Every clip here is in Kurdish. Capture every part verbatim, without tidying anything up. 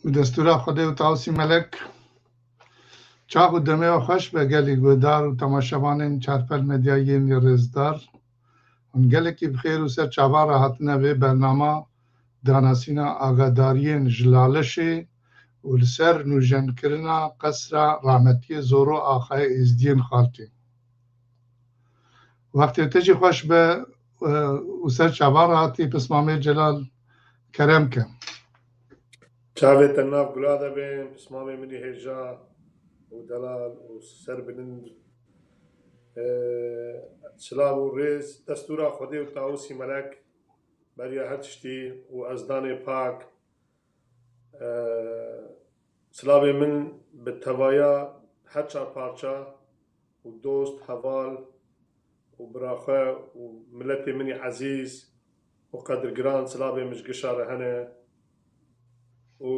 Bi destûra Xwedê û Tawusî Melek, çax û demê we xweş be gelî guhdar û temaşevanên Çarpel Medyayê yên rêzdar. Hûn gelekî bi xêr û ser çavan re hatine vê bernama danasîna agadariyên ji Lalişê û li ser nûjenkirina qesra rahmetiyê Zoro Axayê Êzdiyên Xaltî. Wextê te jî xweş be, e, û ser çavan re hatî pismamê Celal, kerem ke. Çavê te nav gula de bin, pismamê min î hêja û delal û ser bilind. E, silav û rêz, destûra Xwedê û Tawusî Melek, beriya her tiştî û ezdanê pak. E, silavê min bi tevaya her çar parça û dost, heval û bira xwe û miletê min î ezîz û qedirgiran, silavê min ji gişa re hene û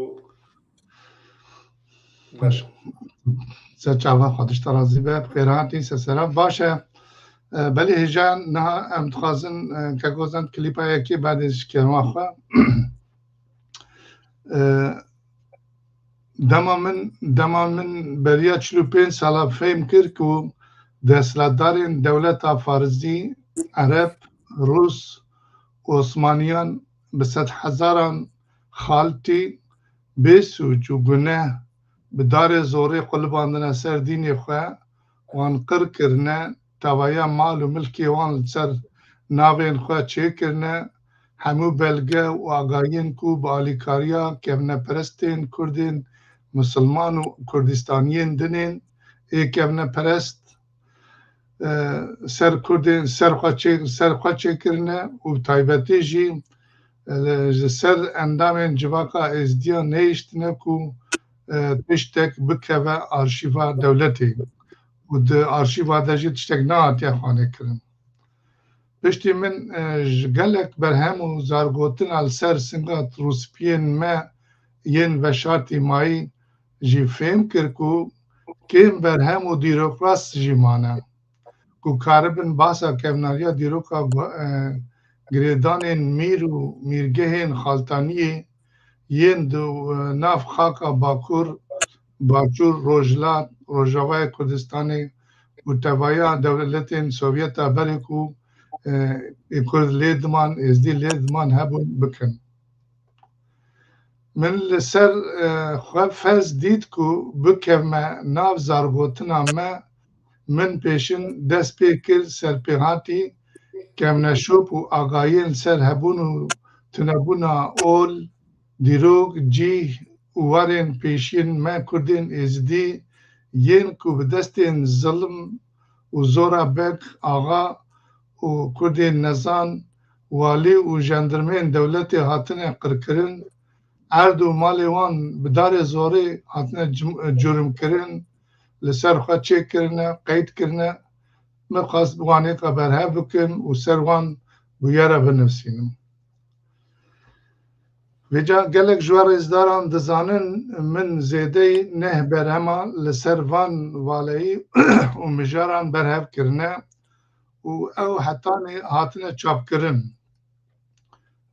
Baş. Ser çavan xwe dişte razî be, bi xêr hatî, ser sera. Baş e. E, belê hêja niha em dixwazin, e, ke gozan klîpa yekê badê ji kerema xwe. E, dema min, dema min beriya çil û pênc sala fehm kir ku desthilatdarên dewleta Farizî, Ereb, Rûs, Osmaniyan bi sedhezaran xaltî bê sûc û guneh bi darê zorê qulibandine ser dînê xwe, wan qir kirine, tevaya mal û milkê wan li ser navên xwe çêkirine, hemû belge û agahiyên ku bi alîkariya kevneperestên Kurdên misilman û Kurdistaniyên din ên ê kevneperest, e, ser Kurdên ser xwe çê-, ser xwe çêkirine û bi taybetî jî, e, ji ser endamên civaka Êzdiya nehiştine ku, e, tiştek bikeve arşîva dewletê û di arşîva de jî tiştek nehatiye xwanê kirin. Piştî min, e, ji gelek berhem û zargotina li ser singa rûspiyên me yên veşartî mayî jî fêm kir ku kêm berhem û dîrokrast jî mane ku karibin basa kevnariya dîroka gu-, e, girêdanên mîr û mîrgehên xaltaniyê yên di, e, nav xaka Bakur, Başûr, Rojhilat, Rojavayê Kurdistanê û tevaya dewletên Sovyeta berê ku, e, ê Kurd lê diman, Êzdî lê diman hebûn bikin. Min li ser, e, xwe ferz dît ku bikevme nav zargotina me, min pêşin dest pê kir serpêhatî kevneşop û agahiyên ser hebûn û tunebûna ol, dîrok, cîh û warên pêşiyên me Kurdên Êzidî yên ku bi destên zilm û zora beg, axa û Kurdên nezan, walî û jendirmeyên dewletê hatine qirkirin, erd û malê wan bi darê zorê hatine cim-, curimkirin, li ser xwe çêkirine, qeyd kirine. Min xwest bi wan êka berhev bikim û ser wan bûyera binivîsînim. Vêca gelek ji we rêzdaran dizanin, min zêdeyî neh berhema li ser van valeyî û mijaran berhev kirine û ew hetanî hatine çapkirin.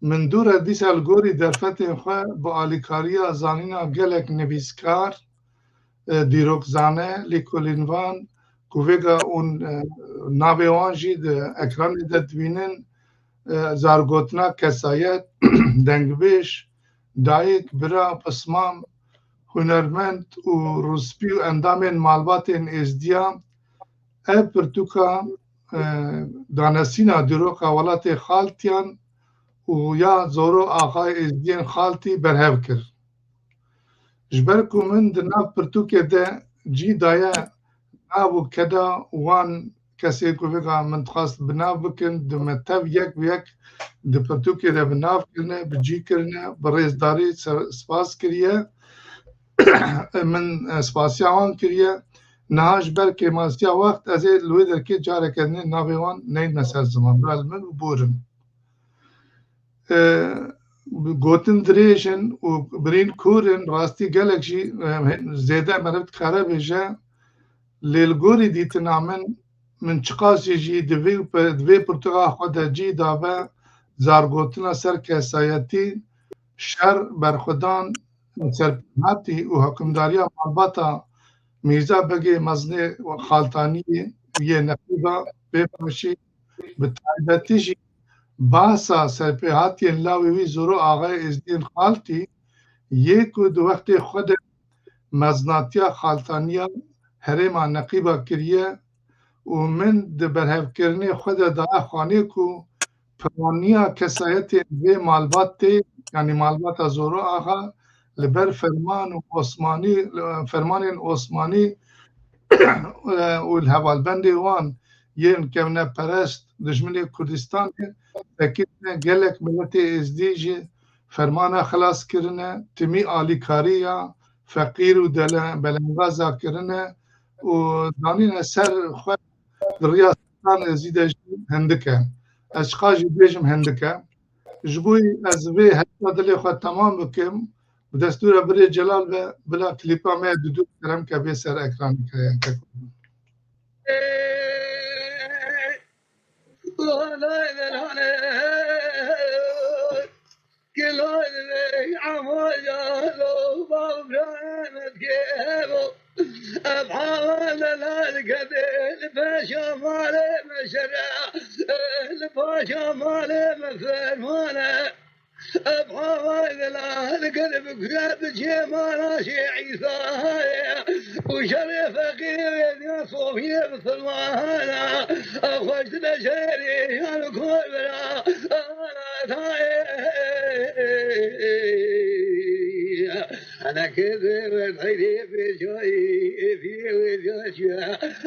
Min dû re dîsa li gorî derfetên xwe bi alîkariya zanîna gelek nivîskar, e, dîrokzane, lêkolînvan, ku vêga hûn, e, navê wan jî di ekranê de dibînin, e, zargotina kesayet, dengbêj, dayik, bira, pismam, hunermend û rûspî û endamên malbatên Êzdiya, ev pirtûka, e, danesîna dîroka welatê Xaltiyan û ya Zoro Axayê Êzdiyên Xaltî berhev kir. Ji ber ku min di nav pirtûkê de cî daye nav û keda wan kesê ku vêga min dixwest bi nav bikin, di me tev yek bi yek di pirtûkê de bi nav kirine, bi cî kirine, bi rêzdarî ser-, spas kiriye. Min, e, spasiya wan kiriye. Niha ji ber kêmasiya wext ez ê li wê derkê careke din navê wan neyne ser ziman. Bira li min biborin. E, gotin dirêj in û birîn kûr in, rastî gelek jî, e, zêde meriv dikare bêje. Lê li gorî dîtina min, min çiqasî jî di vê, di vê pirtûka xwe de cî dabe, zargotina ser kesayetî, şer, berxwedan, serpêhatî û hukimdariya malbata Mîrza Begê Mezinê Xaltaniyê yê Neqîba bê başî, bi taybetî jî bahsa serpêhatiyên lawê wî Zoro Axayê Êzdiyên Xaltî yê ku di wextê xwe de mezinatiya xaltaniya herêma Neqîba kiriye û min di berhevkirinê xwe de daye xanê ku piraniya kesayetên vê malbatê, yanî malbata Zoro Axa, li ber ferman û Osmanî, fermanên Osmanî û li hevalbendê wan yên kevneperest, dijminê Kurdistanê, sekirine, gelek miletê Êzdî ji fermana xilas kirine, timî alîkariya feqîr û dele-, belengaza kirine û danîne ser xwe di riya Sultan Êzî de jî hindik e. Ez çiqas jî bêjim hindik e. Ji bo ez vê hesta dilê xwe temam bikim, bi destûra birê Celal ve bila klîpa me ya dudû kerem ke bê ser ekranê ke. Ev havay delal kede bi kure bi kure bi cêmala şê Îsayê û şerê feqîrê vê diya Sofiyê bisilmana. Xweştir e şerê yan kobra. Ana kede ve xeyrê pêşayê fiyê wê diya çiye.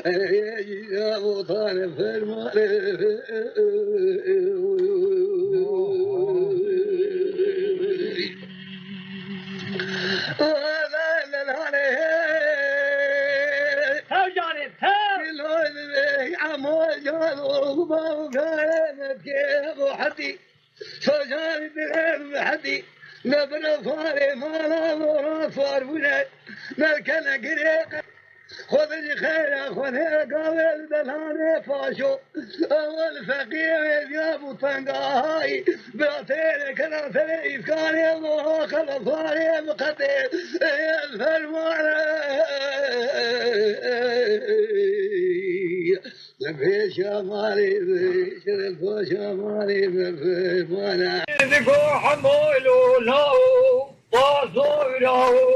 Ey Îsa botanê fermanê. Tev canê, tev. Socanî dilê min bi hedî, ne bira farê mala zora far bûne, ne kene girê. Xwedê jî xeyra xwedê gavê li delanê paşo. Ewel feqîrê diya bû tengahayî, bira têrê kena serê îskanê zora xela farê bi qedê. Ê fermane. Li pêşa malê me, şeref paşa malê me fermana. Digo hemol û law, pazora û,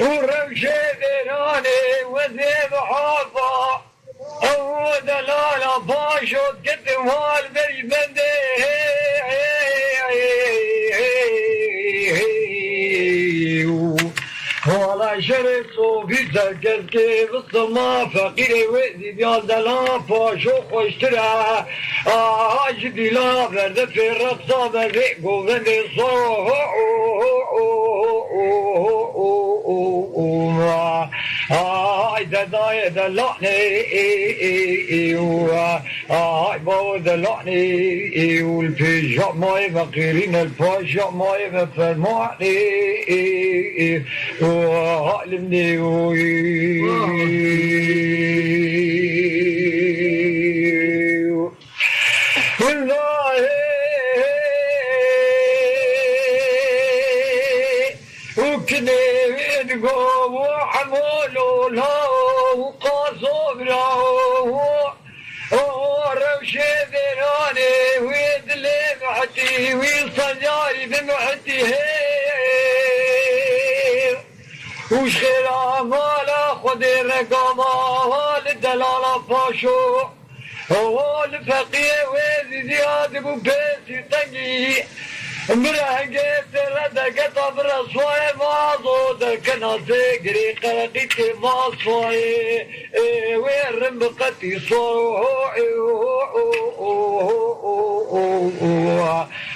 û rewşê dêranê wezê bi hava. Ew delala paşo diket mal berî bendê. Wala şerê sobî serkeskê bisilma feqîrê wê zî diya dela paşo xweştir e. Aha ji dîla berde pê reqsa be vê govendê so. Ay dedayê delanê. Ay bavê delanê, û li pêşa mayê me qêrîne, li paşa mayê me fermanê, û halim nê, û û kinê wê digo, û hemol û law û qazobra û O rewşê dêranê wê dilê mihetî, wî sancarî bi mihetî hê. Û ji xêra mala Xwedê rega ma li delala paşo. O li feqiyê wê zîziya dibû pêsî tengî. Mirengê sêre degeta bira soyê vazo dekena zêgirî qereqî tê va soyê. Ê wê rin bi qetî so.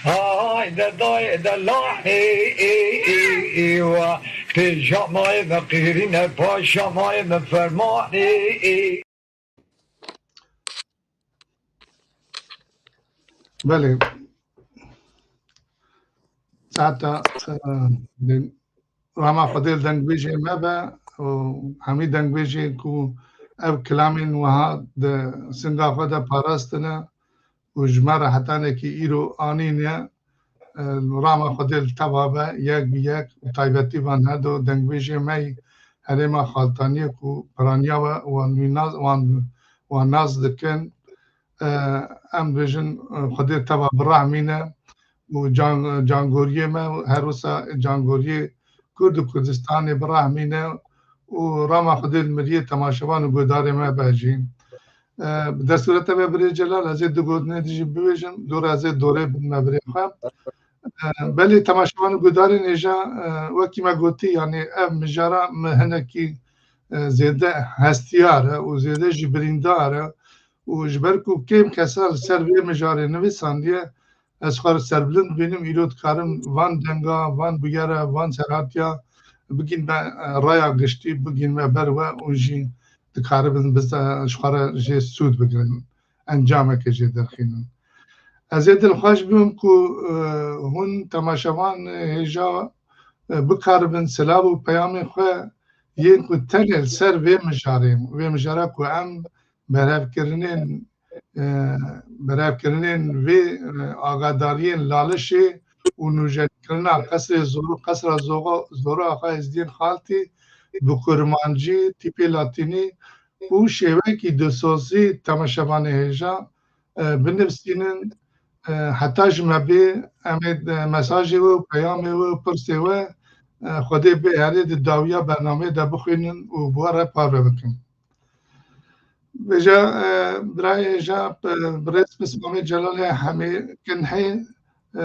Hay de dayê de lahê. Pêşa mayê me qîrîne, paşa mayê me fermanê. Belê. Saeta, e, Rama Xwedê li dengbêjê me be û hemî dengbêjên ku ev kilamên wiha di singa xwe de parastine û ji me re hetanekî îro anîne, e, rama Xwedê li teva be, yek bi yek û taybetî van her du dengbêjê me yî herêma Xaltaniyê ku piraniya we wan wî nas, wan, wan nas dikin. E, em dibêjin, e, Xwedê teva bi rehmîne û can-, cangoriyê me û her wisa cangoriyê Kurd û Kurdistanê bi rehmîne û rama Xwedê li miriyê temaşevan û guhdarê me be jî. E, bi destûra te be birê Celal, ez ê du gotinê dî jî bibêjim, dû re ez ê dorê bidime birê xwe. E, belê temaşevan û guhdarên hêja, e, wekî me gotî, yanî ev mijara min hinekî, e, zêde hestiyar e û zêde jî birîndar e û ji ber ku kêm kesa li ser vê mijarê nivîsandiye, ez xwe serbilind dibînim, îro dikarim van denga, van bûyera, van serhatiya bigînme, e, raya giştî, bigînme ber we û jî dikaribin bize, ji xwe re jê sûd bigirin, encameke jê derxînin. Ez ê dilxweş bibim ku, e, hûn temaşevan, e, hêja, e, bikaribin silav û peyamên xwe yên ku tenê li ser vê mijarê, vê mijara ku em berhevkirinên, e, berhevkirinên vê, e, agadariyên Lalişê û nûjenîkirina qesrê Zoro, qesra Zogo-, Zoro Axa Êzdiyên Xaltî bi kurmancî, tîpê latînî û şêweyekî dilsozî temaşevanê hêja, e, binivîsînin, e, heta ji me bê em ê, e, mesajê we û peyamê we û pirsê we, e, Xwedê bê herê di dawiya bernameyê de bixwînin û bi we re parve bikin. Vêca, e, birayê hêja, e, birêz Pismamê Celalê Hemê Kinhê, e,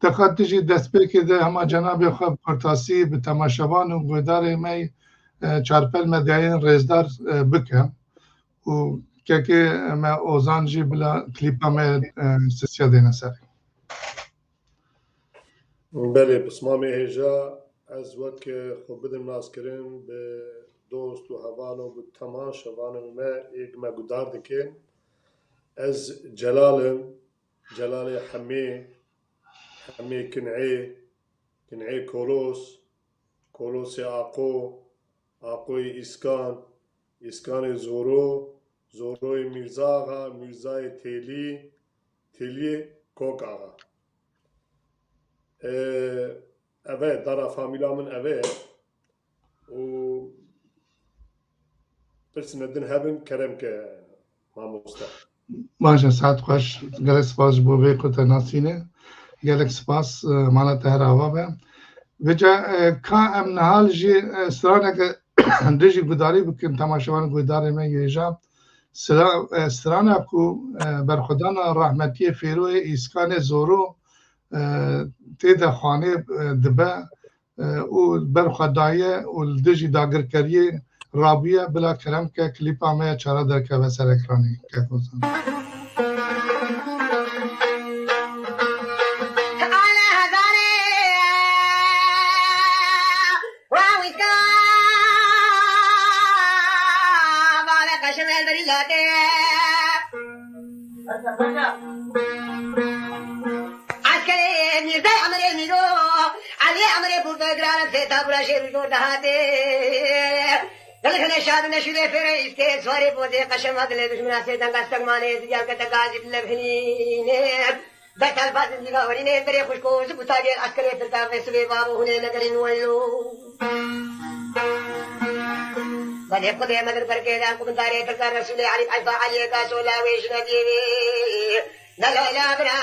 dixa tu jî destpêkê de hema cenabê xwe bi kurtasî bi temaşevan û guhdarê me, e, çarpel medyayên rêzdar, e, bike û kekê me Ozan jî bila klîpa me, e, sisiya dêne serê. Belê, Pismamê hêja, ez wek xwe bidim naskirin bi dost û heval û bi temaşevanên me ê me guhdar dikin. Ez Celal im, Celalê Hemê, Hemê Kin'ê, Kin'ê Kolos, Kolosê Aqo, Aqoyê Îskan, Îskanê Zoro, Zoroyê Mîrza Axa, Mîrzayê Têlî, Têliyê Kok Axa. Ee, ev e, dara famîla min ev e. Û pirsine din hebin, kerem ke mamoste. Baş e, saet xweş. Gelek spas ji bo vê ku te nasîne. Gelek spas, e, mala te her ava be. Vêca, e, ka em niha jî, e, straneke dijî gudarî bikin, temaşevan guhdarê me yê hêja. Stra-, e, strana ku, e, berxwedana rahmetiyê Fêroyê Îskanê Zoro, e, tê de xanê, e, dibe, e, û berxwe daye û li dijî dagirkeriyê rabûye, bila kerem ke klîpa me ya çara derkeve ser ekranê. Kek Ozan. Eskerê Mîrdê Emirê Mîro, Elî Emirê Bûrde Giran, Zêta Gura Şêr û Jor Dehatê. Gelî xine şad neşûrê fêrê îstê, suarê bozê qeşema dilê dijmina sê denga stegmanê, diryal kete gazî dilevhinînê. Betal bazin dîva werînê, berê xuşko, zi butagê eskerê firka ve sivê babo hûnê negerîn welo. Belê Xwedê me dir berkê dan ku bindarê Tirka Resûlê Elî Eyda Eliyê Gaso lawê jine dîvê. Ne layla bira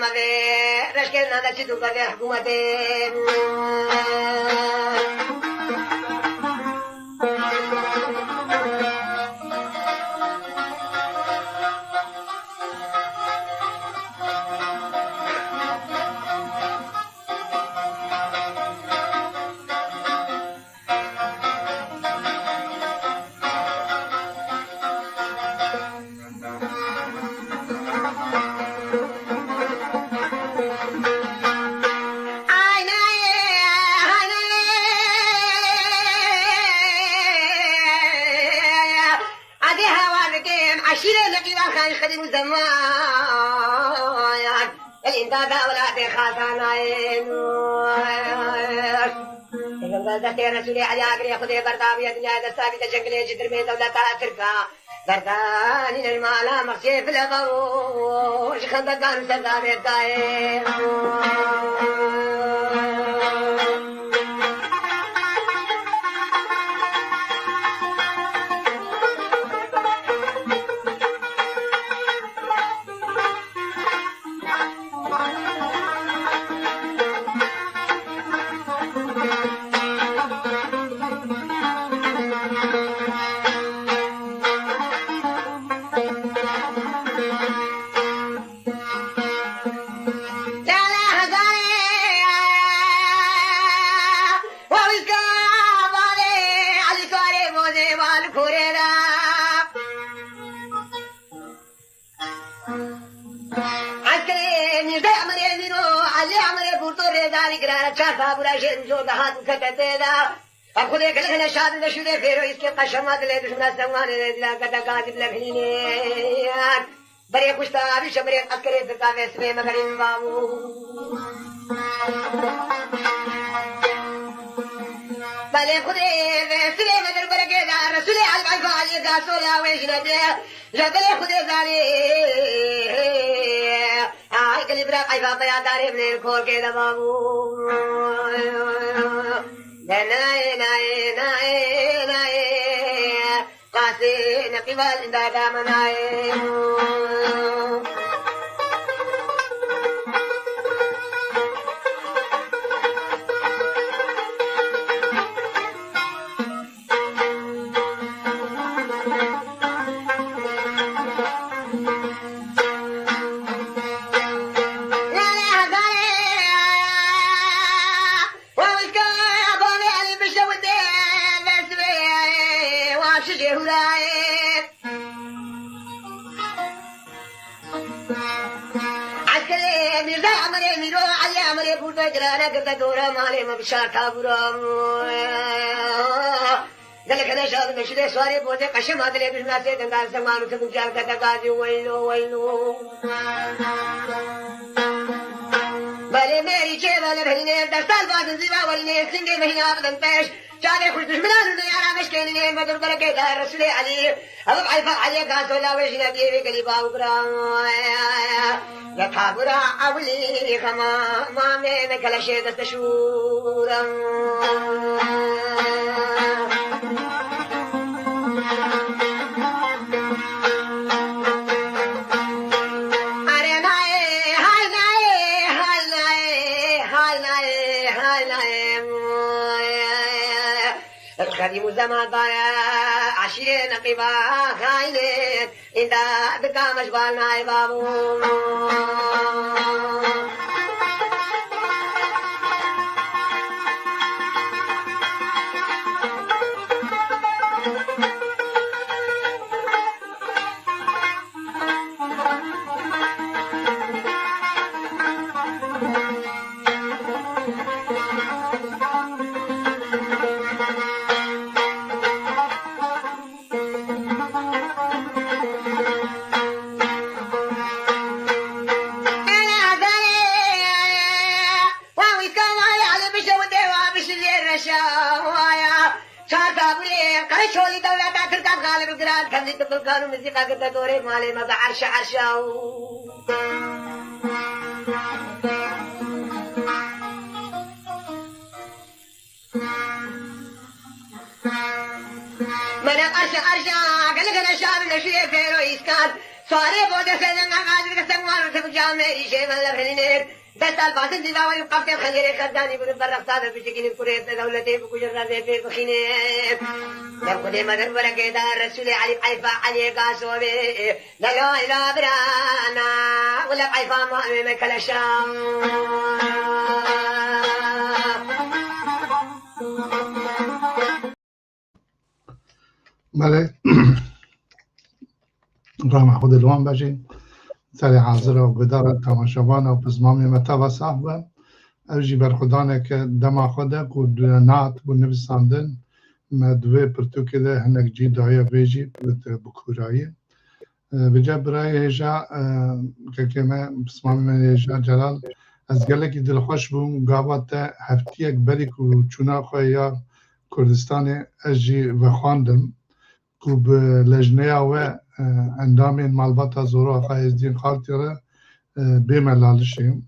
me vê reşkê nade çi dû bevê hikûmetê. Adê hewa dikim, eşîrê Neqîban Xan Xedî Muzeman. Elînda da welatê Xasanayê. Pêxember destê Resûlê Elî agirê Xwedê berdawiye dinya desta bîte cenglê ji dirmê dewleta Tirka. Berdanî nirmala mexçê file bawo, ji xendekan û serdabê dayê. Çar tabûra jê zor dihat û kete tê de. Ev xwedê gelek hene şad in de şûrê fêro îskê qeşema dilê duşmina sewanê de dila kete gazî bile hilînê. Berê xuşta bîşe berê eskerê Tirka ve sibê me berê min babû. Belê xudê ve sibê me der berekê de Resûlê Elbayfa Aliyê Gasola wê jine de. Ji belê xudê zanê. Ay gelî bira qayfa beya darê min ê korkê de babû. Ne nayê nayê nayê nayê. Qasê neqî val dada min nayê. Eskerê Mîrza Emerê Mîro Elî Emerê Bûrbe girane girde dora malê me bi şar tabûra. Gelek hene şadim eşidê swarê bozê qeşema dilê duşmina sê dengdar zeman û tibin ciyan kete gazî weylo weylo. Belê mêrî çê belê berînê destal bazin zîva welînê singê mehîna bidin pêş. Çavê xwe ji duşminan û neyara meşkênînê me dur berekê da Resûlê Elî. Ev Eyfa Elî Gasola wê jî nebiyê wê gelî baw bira. Ya tabura ewlî xema mamê me keleşê deste şûra. Are nayê, hay nayê, hay nayê, hay nayê, hay nayê. Xedîm û zeman daye eşîrê neqîba xayinê. Înda dika me ji bal nayê babû. Çar tabûrê qereçolî dewleta Tirkan xalib giran, tevlî tifilkan û muzîka girde dorê malê me bi erşe erşa û. Mene arşa arşa, gel gel şar neşiye fero iskan. Sare bode sene namazi de sen var te came işe valla feliner. Destal bazın diva ve kapte xelere kardani bunu barraqta ve biçikini kure de devlete bu kujur razê pê bixîne. Ya xudê me der berekê da Resûlê Elî Eyfa Elî Gasobe. La la la birana, wala Eyfa ma me keleşa. Belê. Rama Xwedê li wan bejê. Serê hazir û guhdar e, temaşevan û pizmamê me teva sax be. Ev jî berxwedaneke dema xwe de ku di nehat bû nivîsandin, me di vê pirtûkê de hinek cî daye vê jî bi kûrayî. E, vêca birayê hêja, e, kekê me, pismamê me hêja Celal, ez gelekî dilxweş bûm, gava te heftiyek berî ku çûna xwe ya Kurdistanê ez jî vexwandim ku bi lejneya we, e, endamên malbata Zoro Axa Êzdî Xaltî re, e, bême Lalişê.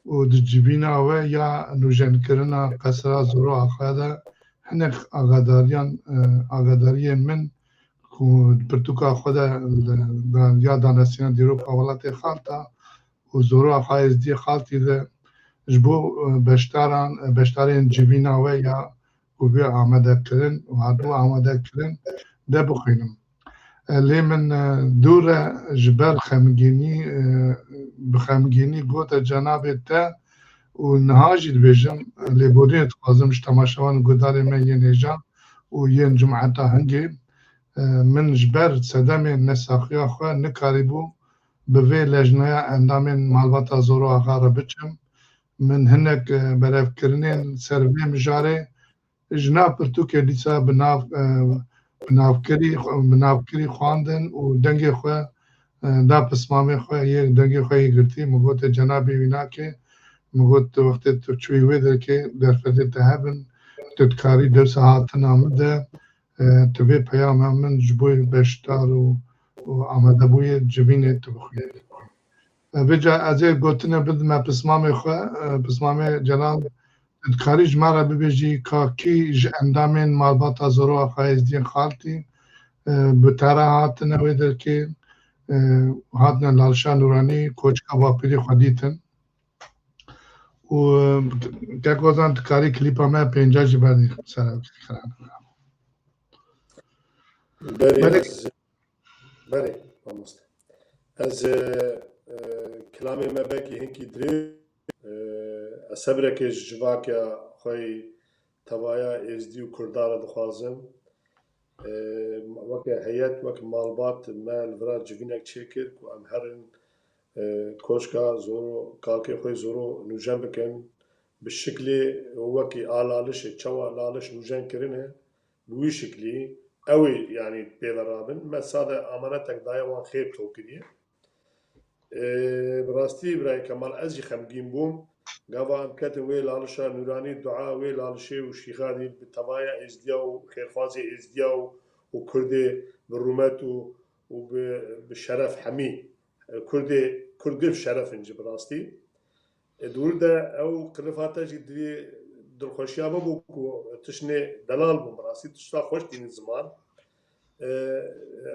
Û di civîna we ya nûjenkirina qesra Zoro Axa de hinek agadariyan, e, agadariyên min ku di pirtûka xwe de li, da-, ya danasîna dîroka welatê Xalta û Zoro Axa Êzdî Xaltî de ji bo, e, beşdaran, e, beşdarên civîna we ya ku vê amade kirin û hatibû amade kirin de bixwînim. E, lê min, e, dûr e ji ber xemgînî, e, bi xemgînî gote cenabê te û niha jî dibêjim, e, lêborînê dixwazim ji temaşevan û guhdarê me yên hêja û yên cumeta hingê. E, min ji ber sedemê nesaxiya xwe nikarîbû bi vê lejneya endamên malbata Zoro Axa re biçim. Min hinek, e, berevkirinên ser vê mijarê ji nav pirtûkê dîsa bi nav, e, bi navkirî, bi navkirî xwendin û dengê xwe, e, da pismamê xwe yê, dengê xwe yê girtî. Min got, cenabê wî nake. Min got, tu wextê tu çûyî wê derkê, derfetê te hebin, tu dikarî dersa hatina min de, e, tu vê peyama min ji bo beşdar û, û amadebûyê civînê tu bixwînî. E, vêca ez ê gotinê bidime pismamê xwe, e, pismamê Celal, tu dikarî ji me re bibêjî ka kî ji endamên malbata Zoro Axa Êzdiyên Xaltî, e, bi te re hatine wê derkê, e, hatine Lalişa Nûranî, koçka bapîrê xwe dîtin. Û, e, kek Ozan, tu karî klîpa me pênca jî berdî ser ev kiran. Berê Belê. ez, berê, mamoste. Ez, e, e, kilamê me belkî hinkî dirê, e, ez sebrekê ji civaka xwe yî tevaya Êzdî û Kurda re dixwazim. E, weke heyet, weke malbat me li vira civînek çêkir ku em herin, e, koçka Zoro, kalkê xwe Zoro nûjen bikin. Bi şiklê wekî a Lalişê, çawa Laliş nûjen kirine, bi wî şiklî ew ê, yanî pê ve rabin. Me sade amanetek daye wan xêr to kiriye. E, bi rastî birayê Kemal, ez jî xemgîn bûm. Gava em ketin wê Lalişa Nûranî, dua wê Lalişê û Şîxadî bi tevaya Êzdiya û xêrxwazê Êzdiya û, û Kurdê bi rûmet û, û bi, bi şeref hemî. E, Kurdê, Kurd bi şeref in jî bi rastî. E, di wir de ew qilifata jî divê dilxweşiya me bû ku tiştê delal bûn, bi rastî tişta xweş tînin ziman. E,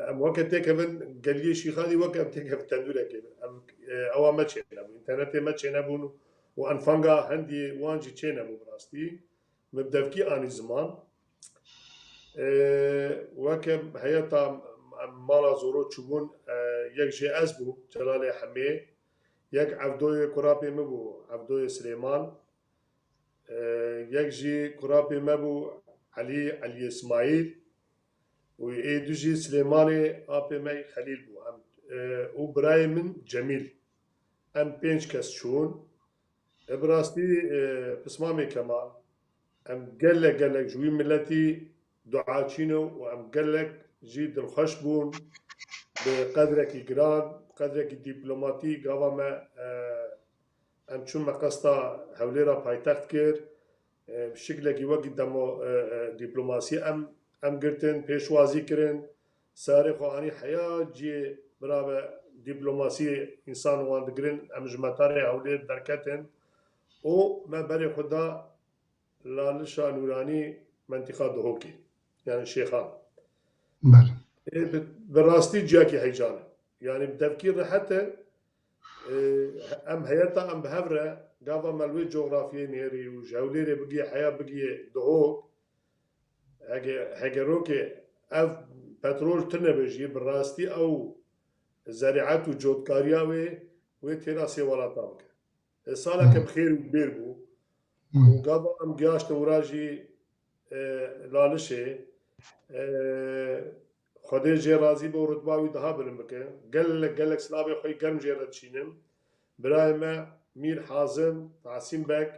em weke têkevin geliyê Şîxadî, weke em têkevin tendûrekê. Em, e, ewa me çênebû, înternetê me çênebûn û enfanga hendî wan jî çênebû bi rastî. Min bi devkî anî ziman. E, weke heyeta em mala Zoro çûbûn, e, yek jê ez bû, Celalê Hemê, yek Evdoyê kurapê min bû, Evdoyê Silêman, e, yek jî kurapê me bû Elî, Elî Îsmaîl û ê du jî Silêmanê apê me Xelîl bû. Em, e, û birayê min Cemîl. Em pênc kes çûn. E, bi rastî, e, pismamê Kemal, em gelek gelek ji wî miletî duaçî ne û em gelek jî dilxweş bûn bi qedrekî giran, qedrekî dîplomatî gava me, e, em çûn me qesta Hewlêra paytext kir. E, bi şiklekî wekî demo-, e, e, dîplomasî em, em girtin, pêşwazî kirin. Serê xwe anî heya cihê birave dîplomasiyê însan wan digirin, em ji metarê Hewlêr derketin û me berê xwe da Lalişa Nûranî, mentîqa Duhokê, yani Şêxan. Belê. Ê, bi, bi rastî ciyakî heyecan e. Yani bi devkî rehet e. Ê, em heyeta em bi hev re gava me li wê coxrafiyê nêrî û ji Hewlêrê bigiyê heya bigiyê Duhok. Hege, hegerokê ev petrol tune be jî, bi rastî ew zerîet û cotkariya wê, wê têra sê welata bike. E, saleke Hmm. bi xêr û bêr bû. Hmm. Û gava em giyaştin wira jî, e, Lalişê, e, Xwedê jê razî be û rutba wî daha bilind bike. Gelek, gelek silavê xwe yî germ jê re dişînim. Birayê me Mîr Hazim, Tasîm Beg,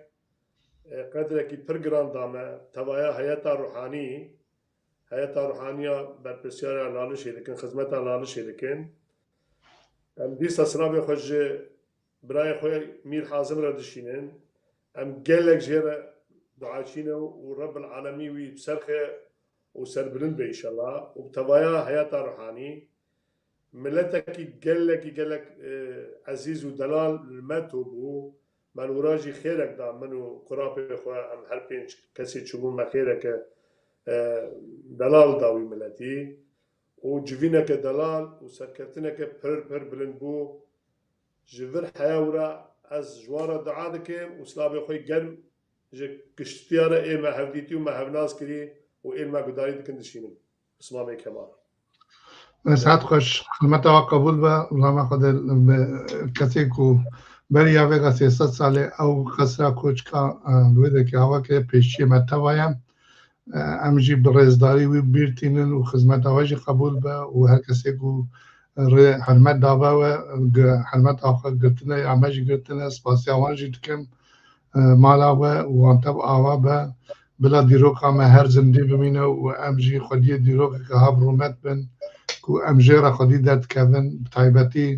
e, qedrekî pir giran da me, tevaya heyeta ruhanî, heyeta ruhaniya berpirsiyara Lalişê dikin, xizmeta Lalişê dikin. Em dîsa silavê xwe ji birayê xwe Mîr Hazim re dişînin. Em gelek jê re duaçî ne û Rebbil Alemî wî bi ser xe û serbilind be înşallah. Û bi tevaya heyeta ruhanî, miletekî gelekî gelek, e, ezîz û delal li me to bû. Me li wira jî xêrek da, min û kurapê xwe, em her pênc kesê çûbûn, me xêreke, e, delal da wî miletî. Û civîneke delal û serkeftineke pir pir bilind bû. Ji vir heya wira ez ji wan re dua dikim û silavê xwe germ ji giştiya re ê me hevdîtî û me hevnaz kirî û ê me gudarî dikin dişînim. Pismamê Kemal. Saet xweş, xizmeta we qebûl be, lama xwe de bi kesê ku beriya vêga sê sed salê ew qesra koçka, e, li wê derkê ava kiriye, pêşiyê me teva ye. E, em jî bi rêzdarî wî bîr tînin û xizmeta we jî qebûl be û her kesê ku rê hurmet dabe we, gi-, hurmeta xwe girtine, ya me jî girtine, spasiya wan jî dikim. e, mala we û wan tev ava be. Bila dîroka me her zindî bimîne û em jî xwediyê dîrokeke hev rûmet bin ku em jê re xwedî derdikevin, bi taybetî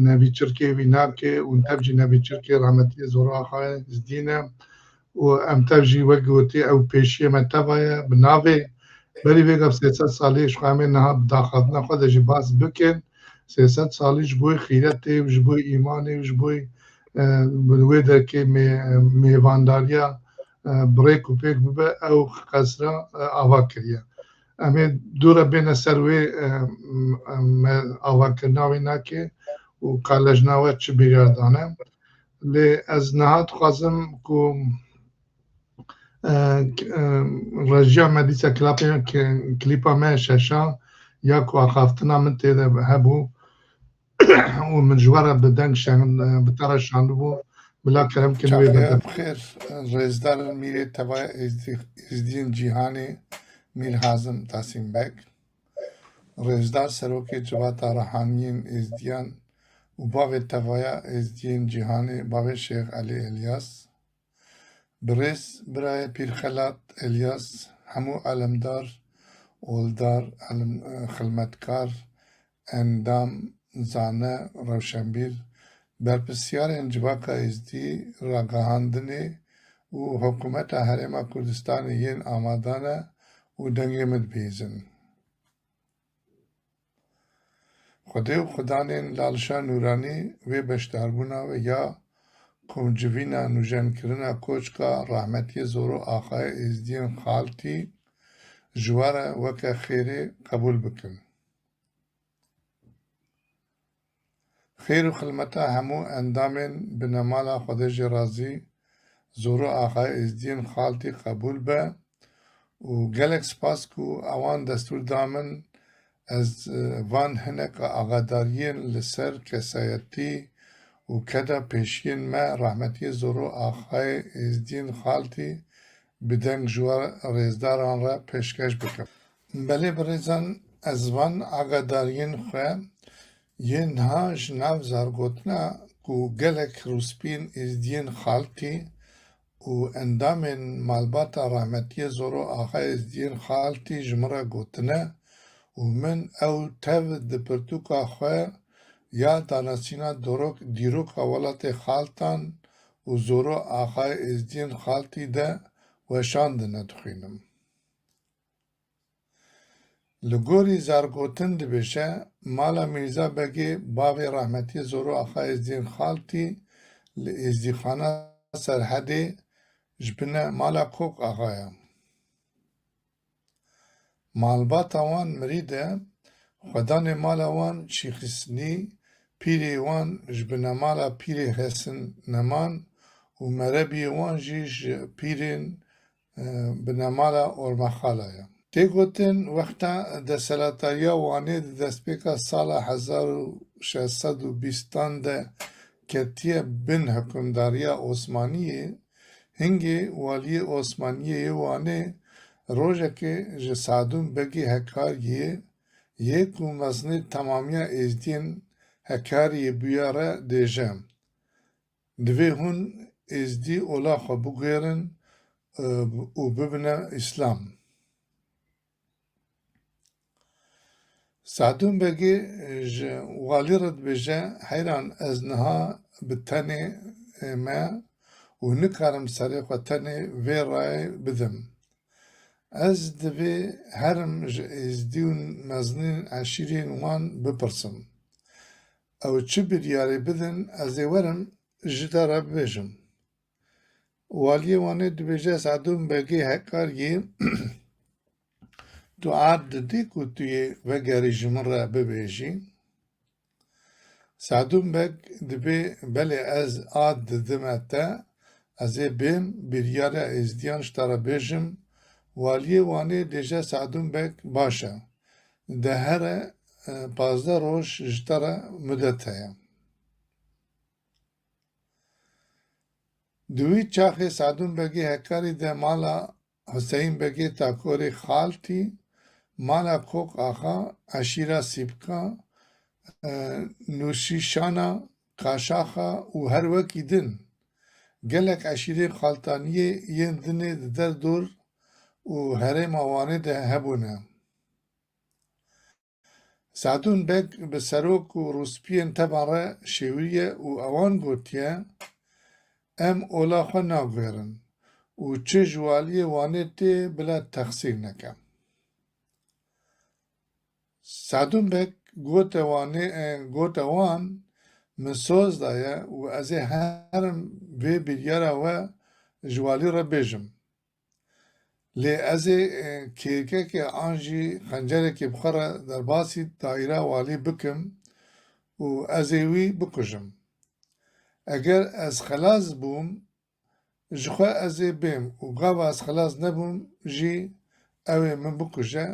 Nevî Çirkê, Vînakê û tev jî Nevî Çirkê, rahmetiyê Zoro Axayê Êzdî ne. Û em tev jî wek gotî ew pêşiyê me teva ye, bi navê berî vê gef sê sed salî ji xwe em ê niha bi daxazina xwe de jî bas bikin. Sê sed salî ji bo xîretê û ji bo îmanê û ji bo, e, bi wê derkê mê-, mêvandariya, e, bi rêk û pêk bibe, ew qesra, e, ava kiriye. Em ê dû re bêne ser wê, e, m-, me avakirina wê nake û ka lejna we çi biryar dane. Lê ez niha dixwazim ku, e, k-, e, rejiya me dîsa klapê-, k-, klîpa me şeşa ya ku axaftina min tê de hebû û min ji we re bi deng şen-, e, bi te re şandibû, bila kerem kin wê Çaxê bide. Em xêr, rêzdar mîrê tevaya Êzdî-, Êzdiyên Cîhanê Mîr Hazim Tasîm Beg, rêzdar serokê Civata Rehaniyên Êzdiyan û bavê tevaya Êzdiyên Cîhanê, bavê Şêx Elî Elyas, birêz birayê Pîrxelat Elyas, hemû elemdar, oldar, elem-, xilmetkar, endam, zane, rewşenbîr, berpirsiyarên Civaka Êzdî, ragihandinê û Hikûmeta Herêma Kurdistanê yên amade ne û dengê min dibihîzin. Xwedê û xudanên Lalişa Nûranî wê beşdarbûna we ya komcivîna nûjenkirina koçka rahmetiyê Zoro Axayê Êzdiyên Xaltî ji we re weke xêrê qebûl bikin. Xêr û xilmeta hemû endamên binemala Xwedê jê razî Zoro Axayê Êzdiyên Xaltî qebûl be û gelek spas ku ewan destûr da min ez, e, van hinek agadariyên li ser kesayetî û keda pêşiyên me rahmetiyê Zoro Axayê Êzdiyên Xaltî bi deng ji we rêzdaran re pêşkeş bikim. Belê birêzan, ez van agadariyên xwe yên niha ji nav zargotina ku gelek rûspiyên Êzdiyên Xaltî û endamên malbata rahmetiyê Zoro Axayê Êzdiyên Xaltî ji min re gotine û min ew tev di pirtûka xwe ya danasîna dorok-, dîroka welatê Xaltan û Zoro Axayê Êzdiyên Xaltî de weşandine dixwînim. Li gorî zargotin dibêje, mala Mîrza Begê bavê rahmetiyê Zoro Axa Êzdîn Xaltî li Êzdîxana Serhedê ji bine mala Kok Axa ye. Malbata wan mirî de xwedanê mala wan Şîxisnî, pîrê wan ji binemala Pîrê Xesin Neman û merebiyê wan jî ji pîrên, e, binemala Ormexala ye. Tê gotin, wexta desthilatdariya Wanê di destpêka sala hezar û şeş sed û bîstan de ketiye bin hikimdariya Osmaniyê, hingê waliyê Osmaniyê yê Wanê rojekê ji Sadûn Begê Hekariyê yê ku mezinê temamiya Êzdiyên Hekariyê bûye re dêje, divê hûn Êzdî ola xwe biguherin, e, û bibine Îslam. Sadûn Begê ji walî re dibêje, heyran ez niha bi tenê me û nikarim serê xwe tenê vê rayê bidim. Ez divê herim ji Êzdî û mezinên eşîrên wan bipirsim. Ew çi biryarê bidin, ez ê werim ji te re bibêjim. Waliyê Wanê dibêje, Sadûn Begê Hekariyê, tu ad didî ku tu yê vegerî ji min re bibêjî? Sadûn Beg dibê, belê ez ad didime te, ez ê bêm, biryara Êzdiyan ji te re bêjim. Waliyê Wanê dêje Sadûn Beg, baş e. De here, e, pazdeh roj ji te re mudet heye. Di wî çaxê Sadûn Begê Hekarî de mala Huseyîn Begê Takorê Xaltî, mala Kok Axa, eşîra Sîpka, e, Nûrşîşana, Kaşaxa û her wekî din. Gelek eşîrên Xaltaniyê yên dinê di derdor û herêma Wanê de hebûne. Sadûn Beg bi serok û rûspiyên tevan re şêwiriye û ewan gotiye, em ola xwe naguherin û çi ji waliyê Wanê tê bila texsîr neke. Sadûn Beg gote Wanê, e, gote wan, min soz daye û ez ê herim vê biryara we ji walî re bêjim. Lê ez ê, e, kêrkekê an jî xencerekê bi xwe re derbasî daîra walî bikim û ez ê wî bikujim. Eger ez xelas bûm, ji xwe ez ê bêm û gava ez xelas nebûm jî ew ê min bikuje,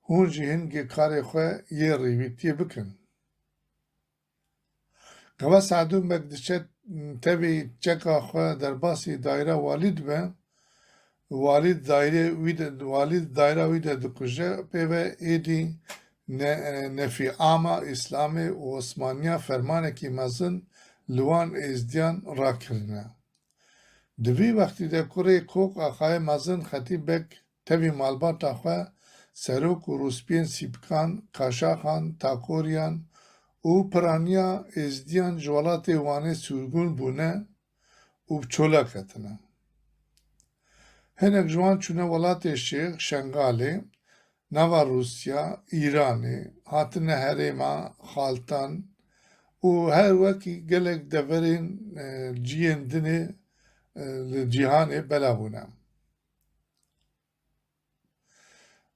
hûn jî hingê karê xwe yê rêwîtiyê bikin. Gava Sadûn Beg diçe tevî çeka xwe derbasî daîra walî dibe, walî daîrê wî de, walî daîra wî de dikuje, pê ve êdî ne-, nefî ama Îslamê û Osmaniya fermanekî mezin li wan êzdiyan rakirine. Di vî wextî de kurê Kok Axayê Mezin Xetîb Beg tevî malbata xwe serok û rûspiyên Sîpkan, Kaşaxan, Takoriyan û piraniya êzdiyan ji welatê Wanê sûrgûn bûne û bi çola ketine. Hinek ji wan çûne welatê Şêx, Şengalê, nava Rûsya, Îranê, hatine herêma Xaltan û her wekî gelek deverên, e, ciyên dinê, e, li cîhanê bela bûne.